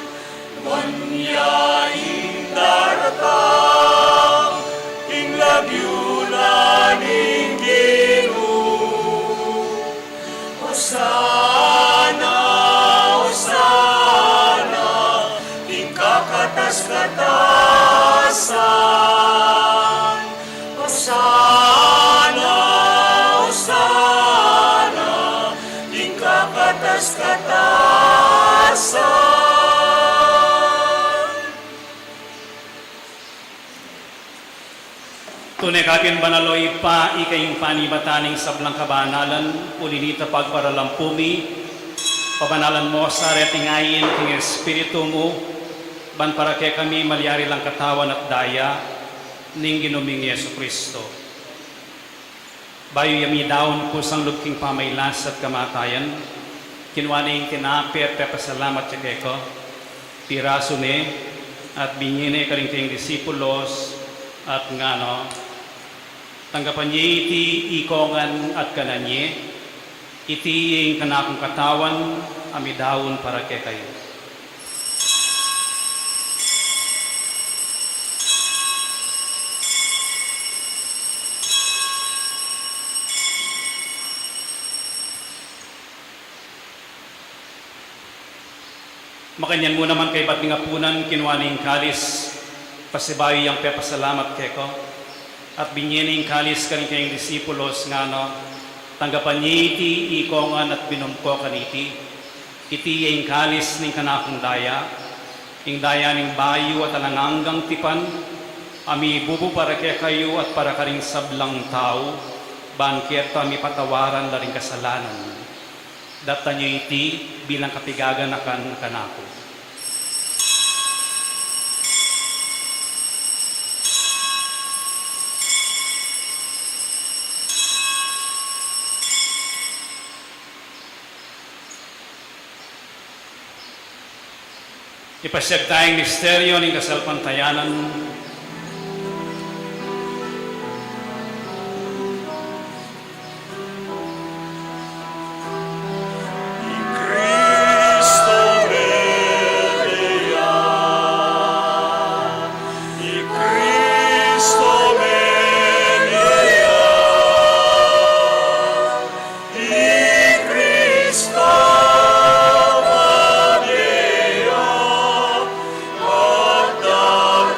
Manyaying daratang king lagyu na ning Ginu. Osana, Osana, king kakatas-katasan. Osana, Osana, king kakatas-katasan. Tune ka pin banal, O Ibpa, ika ing panibatan ning sablang kabanalan, uli nita pagparalampu mi, pabanalan mo sa reting ain king Espiritu mu, ban para kekami malyari lang katawan at daya ning Ginu ming Jesucristo. Bayu ya midaun kusang lub king pamailas at kamatayan, kinua ne ing tinape at pepasalamat ya keka, pirasu ne, at binie ne karing kayang disipulos, at ngana, tanggapan ye iti ikong ngan at kanan ye, iti ing kanakung katawan a midaun para kekayu. Makanyan mu naman kaybat ning apunan, kinua ne ing kalis, pasibayu yang pepasalamat keka, at binye ne ing kalis karing kayang disipulos, ngana, tanggapan ye iti ikongan at minum ko kaniti. Iti ya ing kalis ning kanakung daya, ing daya ning bayu at alang anggang tipan, a mibubu para kekayu at para karing sablang tau, ban keta mipatawaran la ring kasalanan. Daptan yu iti bilang kapigaganakan kanaku. Ipasiag taya ing misteryo ning kasalpantayanan. I Kristo mebie ya, i Kristo mebie ya, i Kristo mebie ya, at datang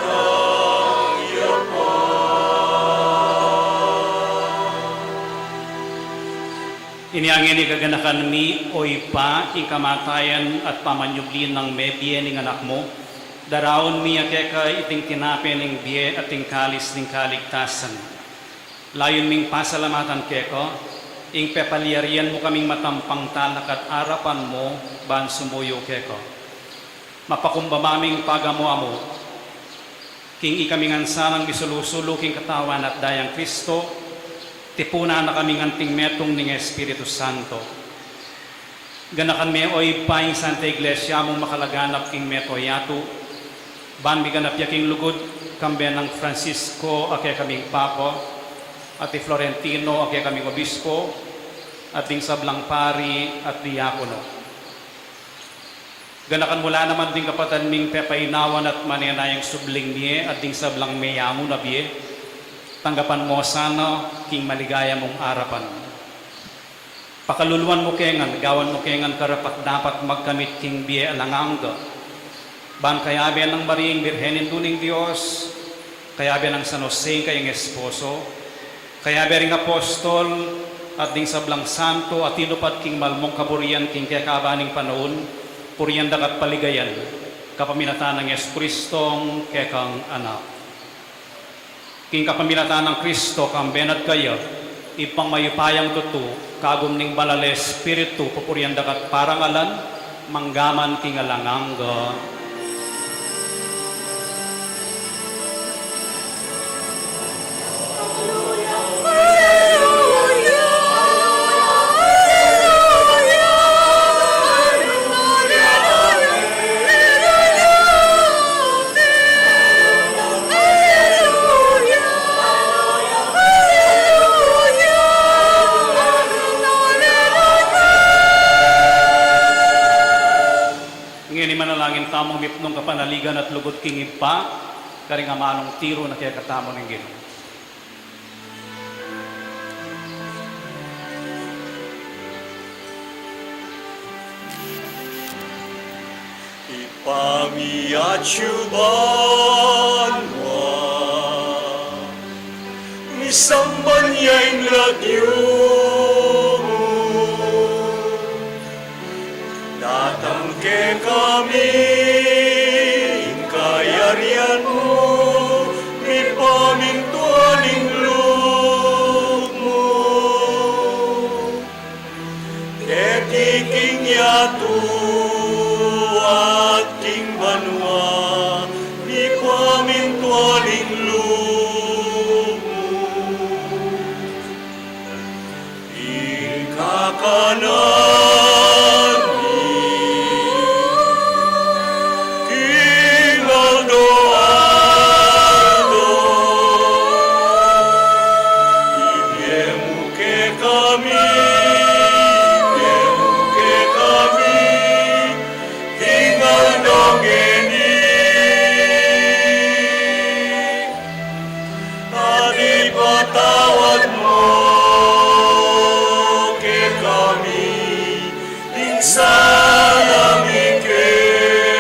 ya pa. Inya ngeni kaganakan mi, o Ibpa, ing kamatayan at pamanyubli nang mebie ning Anak mu, daraun mi ya keka iting tinape ning bie at ing kalis ning kaligtasan. Layun ming pasalamatan keka ing pepalyarian mu kaming matampang talakad arapan mu ban sumuyu keka. Mapakumbaba ming pagamu-amu king ikami ngan sanang misulu-sulu king katawan at dayang Kristo, tipunan na kaming anting metung ning Espiritu Santo. Ganakan me, o Ibpa, ing Santa Iglesia mung makalaganap king mabilug a yatu, ban miganap ya king lugud, kambe nang Francisco a kekaming Papa, at i Florentino a kekaming Obispo, at ding sablang pari at diakono. Ganakan mu la naman ding kapatad ming pepainawan at manenayang subling mie at ding sablang meyangu na bie, tanggapan mu sana king maligaya mung arapan. Pakaluluan mu ke ngan, gawan mu ke ngan karapat-dapat magkamit king bie alang angga. Ban kayabe nang Maria ing Birhen Indu ning Dios, kayabe nang San Jose ing kayang esposo, kayabe ring apostol, at ding sablang santo a tinupad king malmung kaburian king kekaba ning panaun, purian da ka at paligayan, kapamilatan nang Jesucristong kekang Anak. King kapamilatan nang Kristo, kambe na at kaya, Ibpang mayupayang tutu, kagum ning Banal a Espiritu, pupurian da ka at parangalan, mangga man king alang angga. Ngeni manalangin tamung mipnung kapanaligan at lugud king Ibpa, karing amanung tiru na kekatamu ning Ginu. Ibpa mi atsu ka banua, misamban ya ing lagyu mu, datang kekami ing kayarian mu, mipamintuan ing lub mu keti king yatu at king banua, mipamintuan ing lub mu. Ing kakanan mi king aldo-aldo ibie mu kekami, ibie mu kekami king aldo ngeni. At ipatawad mu kekami ing sala mi keka,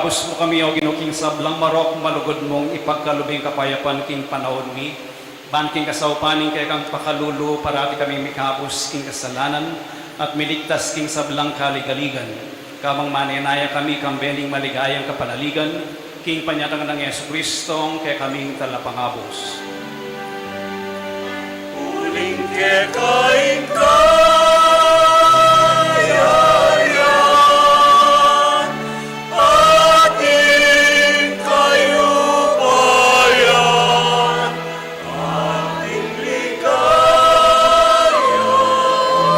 Ipagkalub mu kami, O Ginu, king sablang marok, malugud mung ipagkalub ing kapayapan king panaun mi, ban king kasaupan ning kekang pakalulu, parati kaming mikabus king kasalanan, at miligtas king sablang kaligaligan. Kabang manenaya kami kambe ning maligayang kapanaligan, king panyatang nang Jesucristo, kekaming Talapangabus. Uling keka ing kayarian, at ing kayupayan, at ing ligaya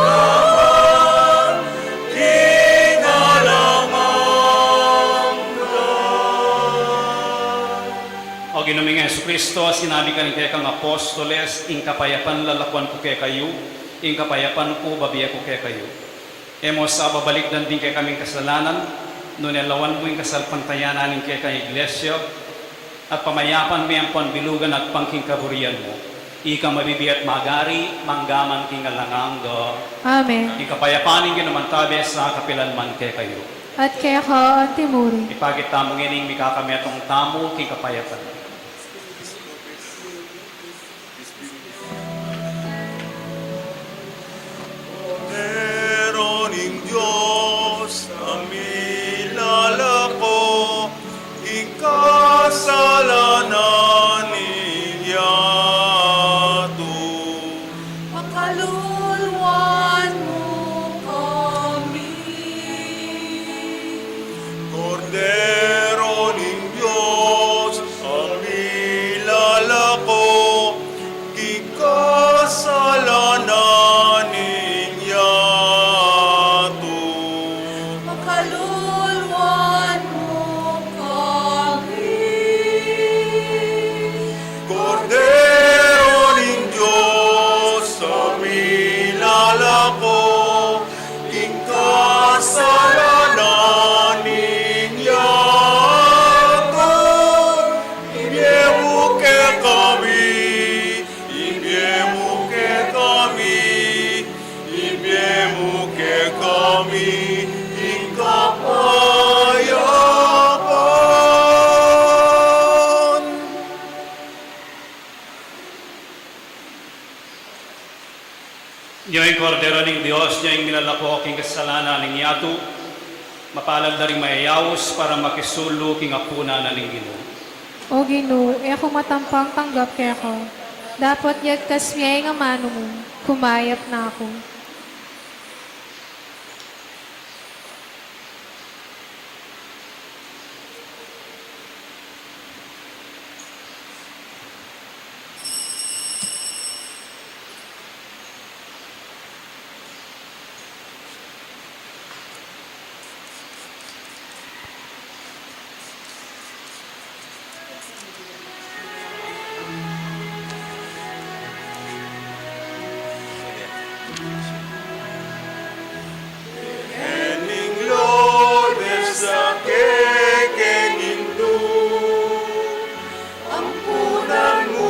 naman king alang angga. O Ginu ming Jesucristo, sinabi ka ning kekang apostoles, ing kapayapan lalakuan ku kekayu, ing kapayapan ku bibie ku kekayu. E mu sa babalikdan ding kekaming kasalanan, nune lawan mu ing kasalpantayanan ning kekang Iglesia, at pamayapan me ampon bilugan at pangking kaburian mu. Ika mabibie at magari, mangga man king alang angga. Amen. Ing kapayapan ning Ginu mantabe sa kapilan man kekayu. At keka antimurin. Ipakit tamu ngening mikakametung tamu king kapayapan. Kordero ning Dios, a milalako king kasalanan ning yatu, pakaluluan mu kami. Kordero ning Dios, a milalako king kasalanan ning yatu, pakaluluan mu kami. Kordero ning Dios, a milalako king kasalanan ning yatu, ibie mu kekami, ibie mu kekami, ibie mu kekami ing kapayapan. Nyo ing Kordero ning Dios, nyo ing milalako king kasalanan ning yatu. Mapalad la ring mayayaus para makisulu king apunan na ning Ginu. O Ginu, e ku matampang tanggap keka, dapot yagkas mu ing amanu mu, kumayap na ku. Ing lodes a kekeng indu, ampunan mu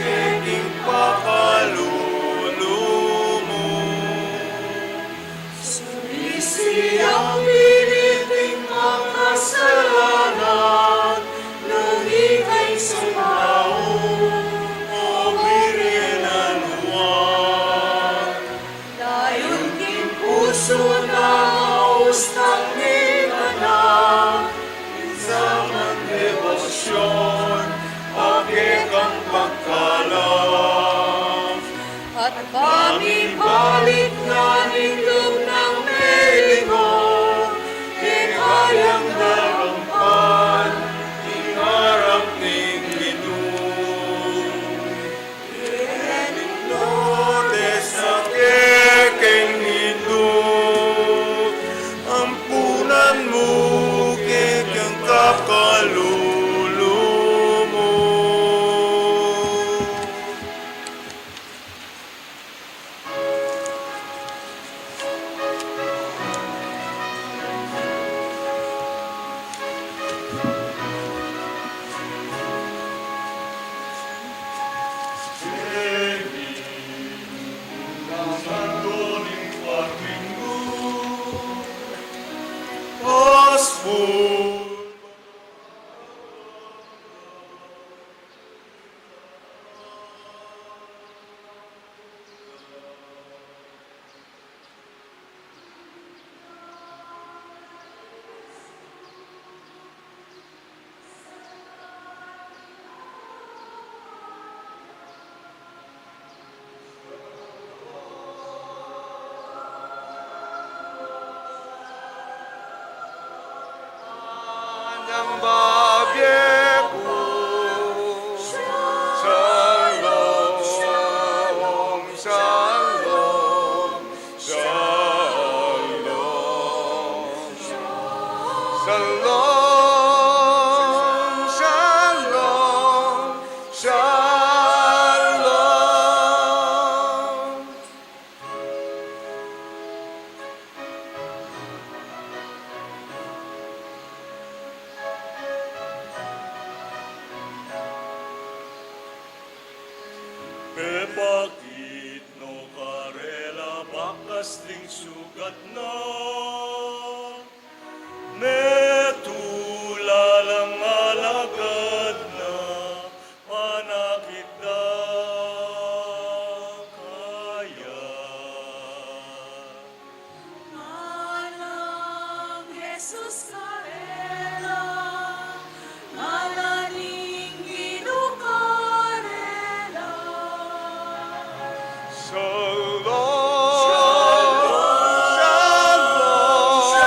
ke king pakalulu mu. Sisiang biniting makasalanan, nung ika'y sumau, o Birhen a Nuan. Dayun king pusu na, aus nang mikana, minsan debosyon, a kekang pagkalap. At pamibalik na ning lub nang melingo, kekayang darampan ing arap ning Ginu. Ing lodes a kekeng indu, ampunan mu ke king pakalulu mu. Bakit no karela bakas ding sugat na? Metula lang alagad na panakit da kaya. Manang Jesus karela, manang Ginu karela. Shalom, shalom, shalom.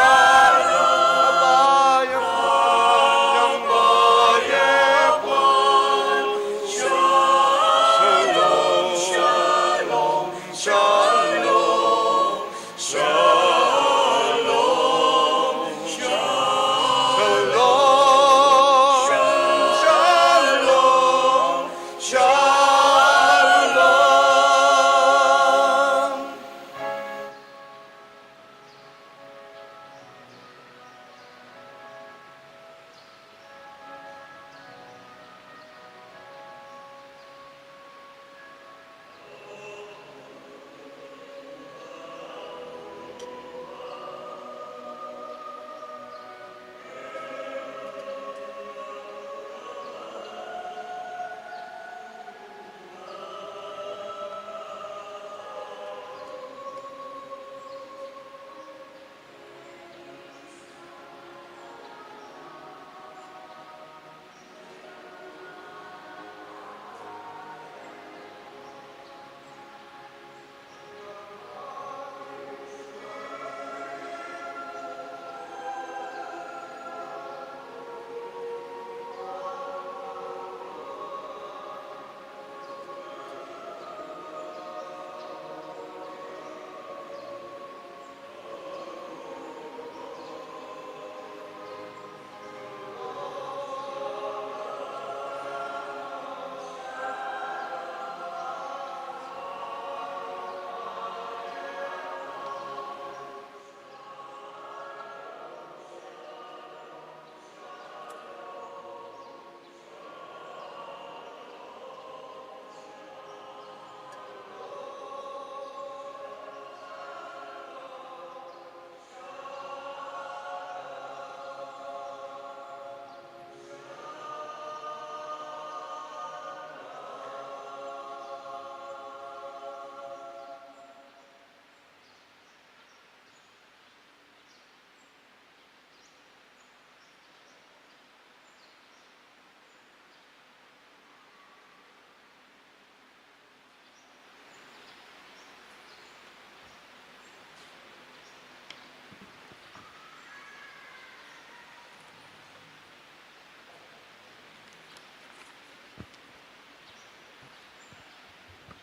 Shalom, shalom, shalom. Shalom, shalom, shalom, shalom.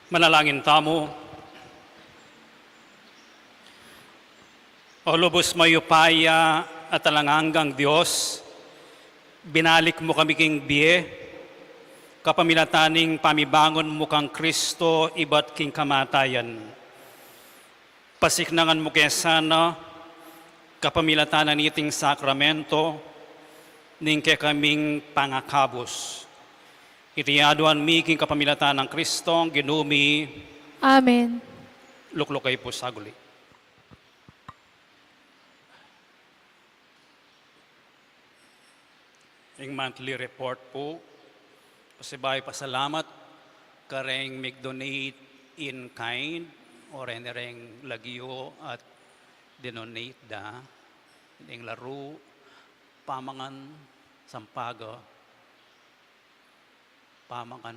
Manalangin tamu. O lubus mayupaya at alang anggang Dios, binalik mu kami king bie, kapamilatan ning pamibangun mu kang Kristo ibat king kamatayan. Pasiknangan mu ke sana, kapamilatan na niting sakramento, ning kekaming pangakabus. Iti aduan mi king kapamilatan nang Kristong Ginu mi. Amen. Lukluk kayu pu saguli. Ing monthly report pu, pasibayu pasalamat kareng mig-donate in kind, o reni reng lagyu at dinonate da, ing laru, pamangan, sampaga, pamangan,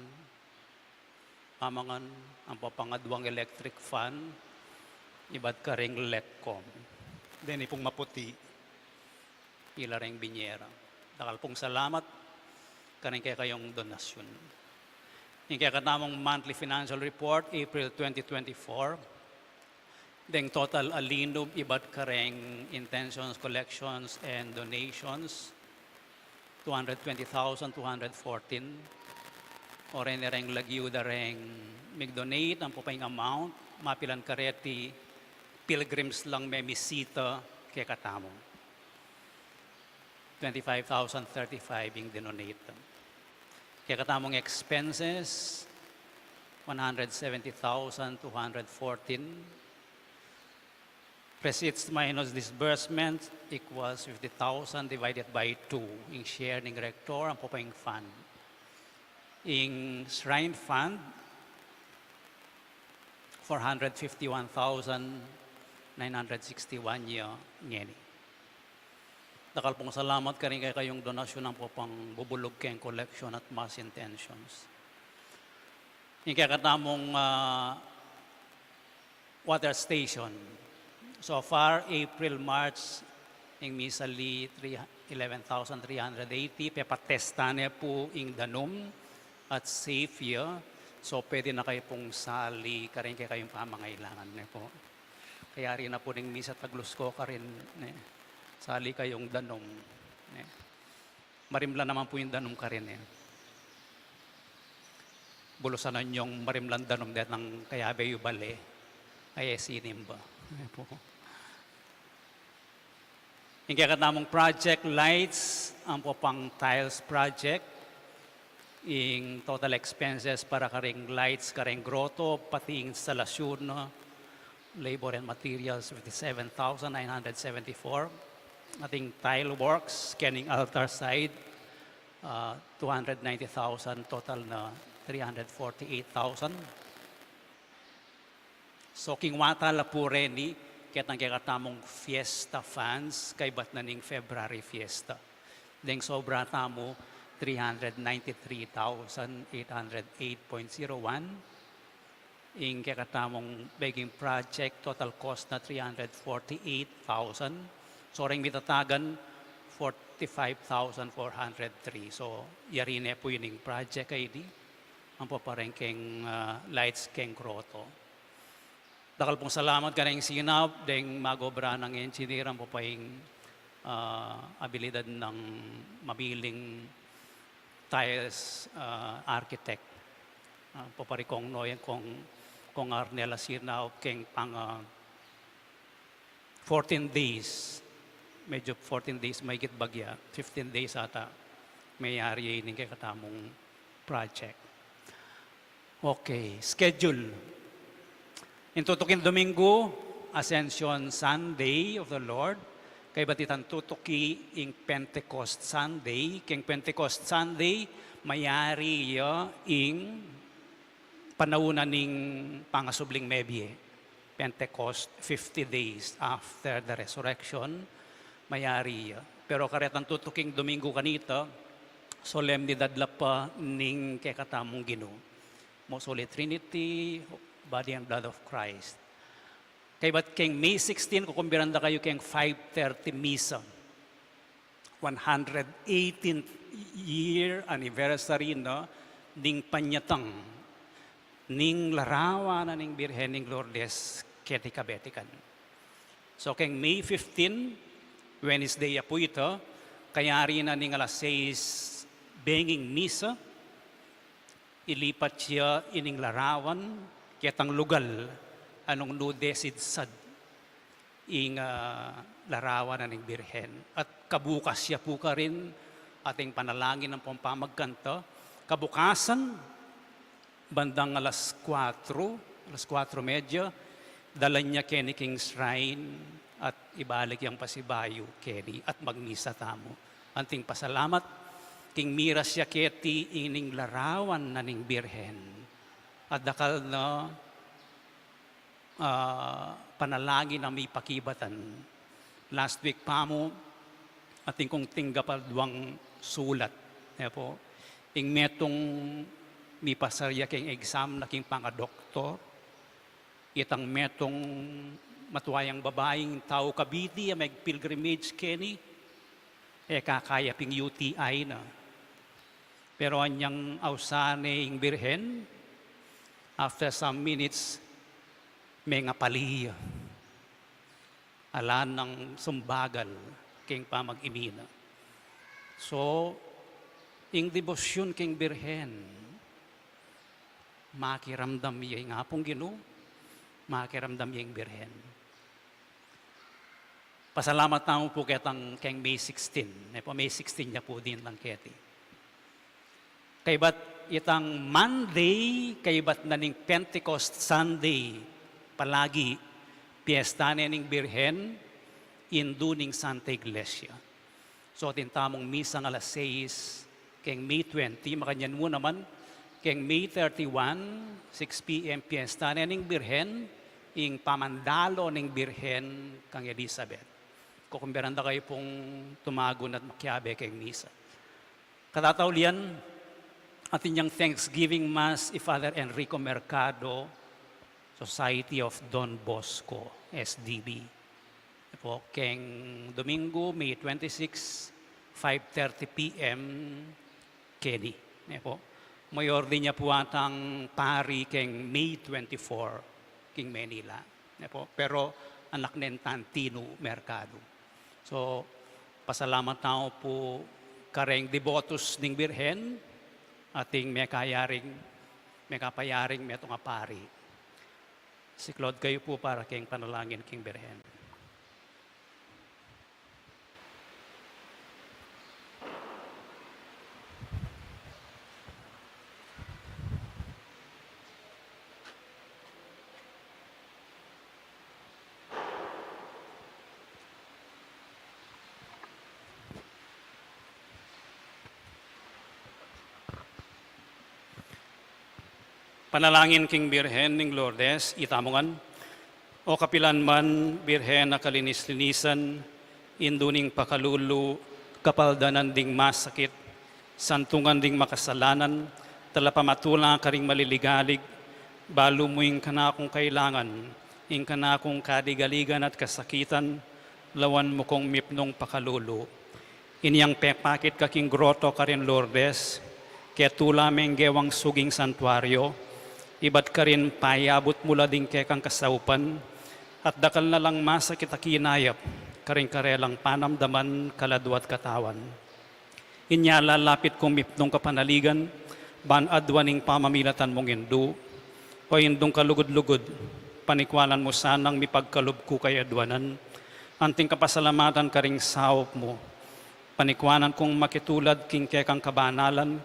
pamangan, ampo pangaduang electric fan, ibat kareng Lecom. Deni pung maputi, ila reng binyera. Dakal pung salamat kareng kekayung donasyun. Ing kekatamung monthly financial report, April twenty twenty-four. Deng total a linub ibat kareng intentions, collections, and donations, two hundred twenty thousand two hundred fourteen. O reni reng lagyu da reng mig-donate, ampo pa ing amount mapilan kareti pilgrims lang memisita kekatamu. Twenty-five thousand thirty-five ing dinonate. Kekatamung expenses, one hundred seventy thousand two hundred fourteen. Receipts minus disbursement equals fifty thousand divided by two. Ing share ning Rector, ampo pa ing fund. Ing Shrine Fund, four hundred fifty-one thousand nine hundred sixty-one ya ngeni. Dakal pung salamat karing kekayung donasyun ampo pang bubulug keng collection at mass intentions. Ing kekatamung, ah, water station. So far, April, March, ing misali three, eleven thousand three hundred eighty, pepatesta ne pu ing danum at safe ya. So pwede na kayu pung sali karing kekayung pamangailangan ne pu. Kayari na pu ning misa Taglusco karin, ne. Sali kayung danum, ne. Marimla naman pu ing danum karin, e. Bulusan yung marimlang danum detang kayabe yu bale. Ay, e, sinimba. Ayan pu. Ing kekatamung project, lights, ampo pang tiles project. Ing total expenses para karing lights, karing grotto, pati ing instalasyun, labor and materials, fifty-seven thousand nine hundred seventy-four. Ating tile works, kening altar side, ah, two hundred ninety thousand, total na three hundred forty-eight thousand. So, king wata la pu reni, ketang kekatamung fiesta funds, kaybat na ning February fiesta. Deng sobra tamu, three hundred ninety-three thousand eight hundred eight point zero one. Ing kekatamung begging project, total cost na three hundred forty-eight thousand. So, reng mitatagan, forty-five thousand four hundred three. So, yari ne pu ining project a ini. Ampo pa reng keng, ah, lights keng grotto. Dakal pung salamat kareng CNAP, deng mag-obra nang engineer, ampo pa ing, ah, abilidad nang mamiling tiles, ah, architect. Ah, ampo pa ri Kong Noy, Kong, Kong Arnel a CNAP, keng pang, ah, fourteen days. Medyo fourteen days, mahigit bagya. Fifteen days ata. Mayari ya ining kekatamung project. Okay, schedule. Ing tutuking Domingo, Ascension Sunday of the Lord. Kaybat itang tutuki ing Pentecost Sunday. Keng Pentecost Sunday, mayari ya ing panaun na ning pangasubling mebie. Pentecost, fifty days after the resurrection, mayari ya. Pero karetang tutuking Domingo kanita, solemnidad la pa ning kekatamung Ginu. Most Holy Trinity, Body and Blood of Christ. Kaybat keng May sixteen, kukumbiran da kayu keng five thirty misa. One hundred eighteenth year anniversary, no, ning panyatang ning larawan na ning Birhen ning Lourdes keti Kabetikan. So, keng May fifteen, Wednesday ya pu ita, kayari na ning alas sais benging misa, ilipat ya ining larawan ketang lugal a nung nu desidsad ing, ah, larawan na ning Birhen. At kabukas ya pu karin ating panalangin ampong pamagkanta. Kabukasan, bandang alas kuatro, alas kuatro medya, dalan ya keni king shrine at ibalik yang pasibayu keni at magmisa tamu. Anting pasalamat, king miras ya keti ining larawan na ning Birhen. At dakal na ah, panalangin a mipakibatan. Last week pa mu, atin kung tinggap a duang sulat. E pu, ing metung mipasar ya keng exam na king pangadoktor, itang metung matua yang babaing tau Cavite a meg-pilgrimage keni, e kakaya ping U T I na. Pero anyang ausan ne ing Birhen, after some minutes, mengapali ya. Ala nang sumbagal keng pamag-imina. So, ing debosyun keng Birhen, makiramdam ya ing Apung Ginu, makiramdam ya ing Birhen. Pasalamat tamu pu ketang keng May sixteen. E pu, May sixteen ya pu din lang keti. Kaybat Itang Monday, kaybat na ning Pentecost Sunday, palagi piyesta ne ning Birhen, Indu ning Santa Iglesia. So, atin tamung misang alas sais keng May twenty, makanyan mu naman, keng May thirty-one, six P M, piyesta ne ning Birhen, ing pamandalo ning Birhen kang Elizabeth. Kukumbidan da kayu pung tumagun at makiabe keng misa. Katataulian, atin yang Thanksgiving Mass i Father Enrico Mercado, Society of Don Bosco, S D B. Ne po, keng Domingo, May twenty-six, five thirty P M, keni. Ne po, mayordinan ya pu atang pari keng May twenty-four, keng Manila. Ne po, pero anak nen Tantino Mercado. So, pasalamat tau pu kareng debotos ning Birhen, ating mekayaring, mekapayaring metung a pari. Siklaud kayu pu para keng panalangin king Birhen. Panalangin king Birhen ning Lourdes, itamu ngan. O kapilan man, Birhen a kalinis-linisan, Indu ning pakalulu, kapaldanan ding masakit, santungan ding makasalanan, talapamatula karing maliligalig, balu mu ing kanakung kailangan, ing kanakung kaligaligan at kasakitan, lawan mu kung mipnung pakalulu. Inyang pepakit ka king groto karin Lourdes, ketula me ing gewang suging santuario, ibat karin payabut mu la ding kekang kasaupan, at dakal na lang masakit a kinayap karing karelang panamdaman, kaladua at katawan. Inya lalapit kung mipnung kapanaligan, ban aduan ing pamamilatan mung Indu. O Indung kalugud-lugud, panikwanan mu sanang mipagkalub ku kay aduanan anting kapasalamatan karing saup mu. Panikwanan kung makitulad king kekang kabanalan,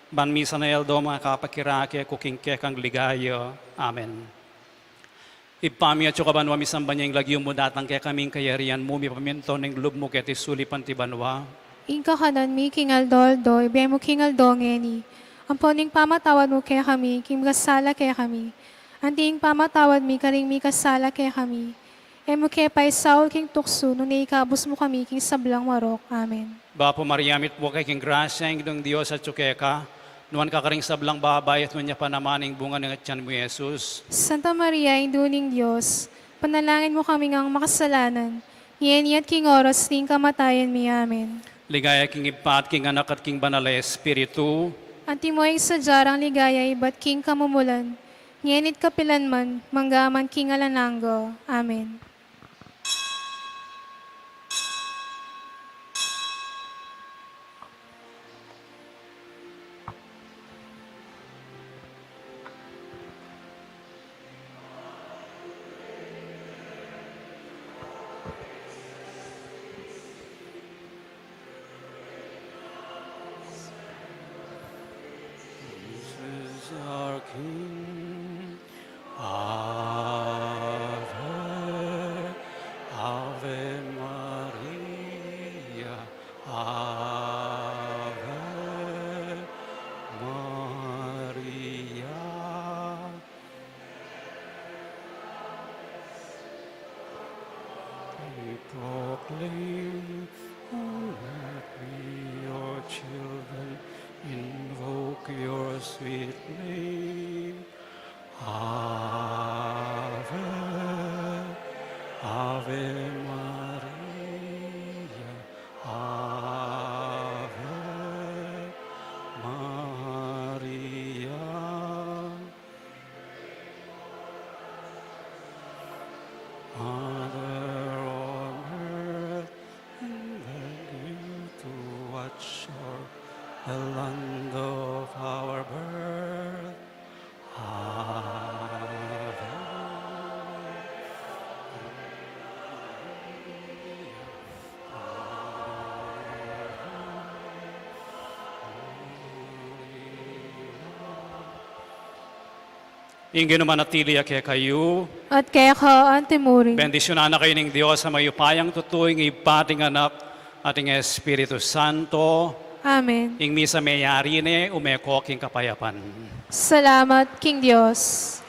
ban misan a aldo makapakirake ku king kekang ligaya. Amen. Ibpa mi, atsu ka banua, misamban ya ing lagyu mu, datang kekami ing kayarian mu, mipamintuan ing lub mu keti sulip anti banua. Ing kakanan mi king aldo-aldo ibie mu king aldo ngeni. Ampon ing pamatawad mu kekami king mikasala kekami, anti ing pamatawad mi karing mikasala kekami. E mu ke paisaul king tuksu, nune ikabus mu kami king sablang marok. Amen. Bapu Maria, mitmu ka king grasya, ing Ginung Dios atsu keka, nuan ka karing sablang babai, at nuan ya pa naman ing bunga ning atian mu, Jesus. Santa Maria, Indu ning Dios, panalangin mu kaming makasalanan, ngeni at king oras ning kamatayan mi. Amen. Ligaya king Ibpa, at king Anak, at king Banal a Espiritu. Antimo ing sadya rang ligaya ibat king kamumulan, ngeni at kapilan man, mangga man king alang angga. Amen. Jesus our King. Ave, Ave Maria, Ave Maria. We proclaim, O let we, your children, invoke your sweet name. Ave, Ave Maria, Ave Maria. Mother on earth, and then you to watch o'er the land of our birth. Ave, Ing Ginu manatili ya kekayu. At keka antimurin. Bendisyunan na kayu ning Dios a mayupayang tutu, ing Ibpa, ing Anak, at ing Espiritu Santo. Amen. Ing misa meyari ne, ume ko king kapayapan. Salamat king Dios.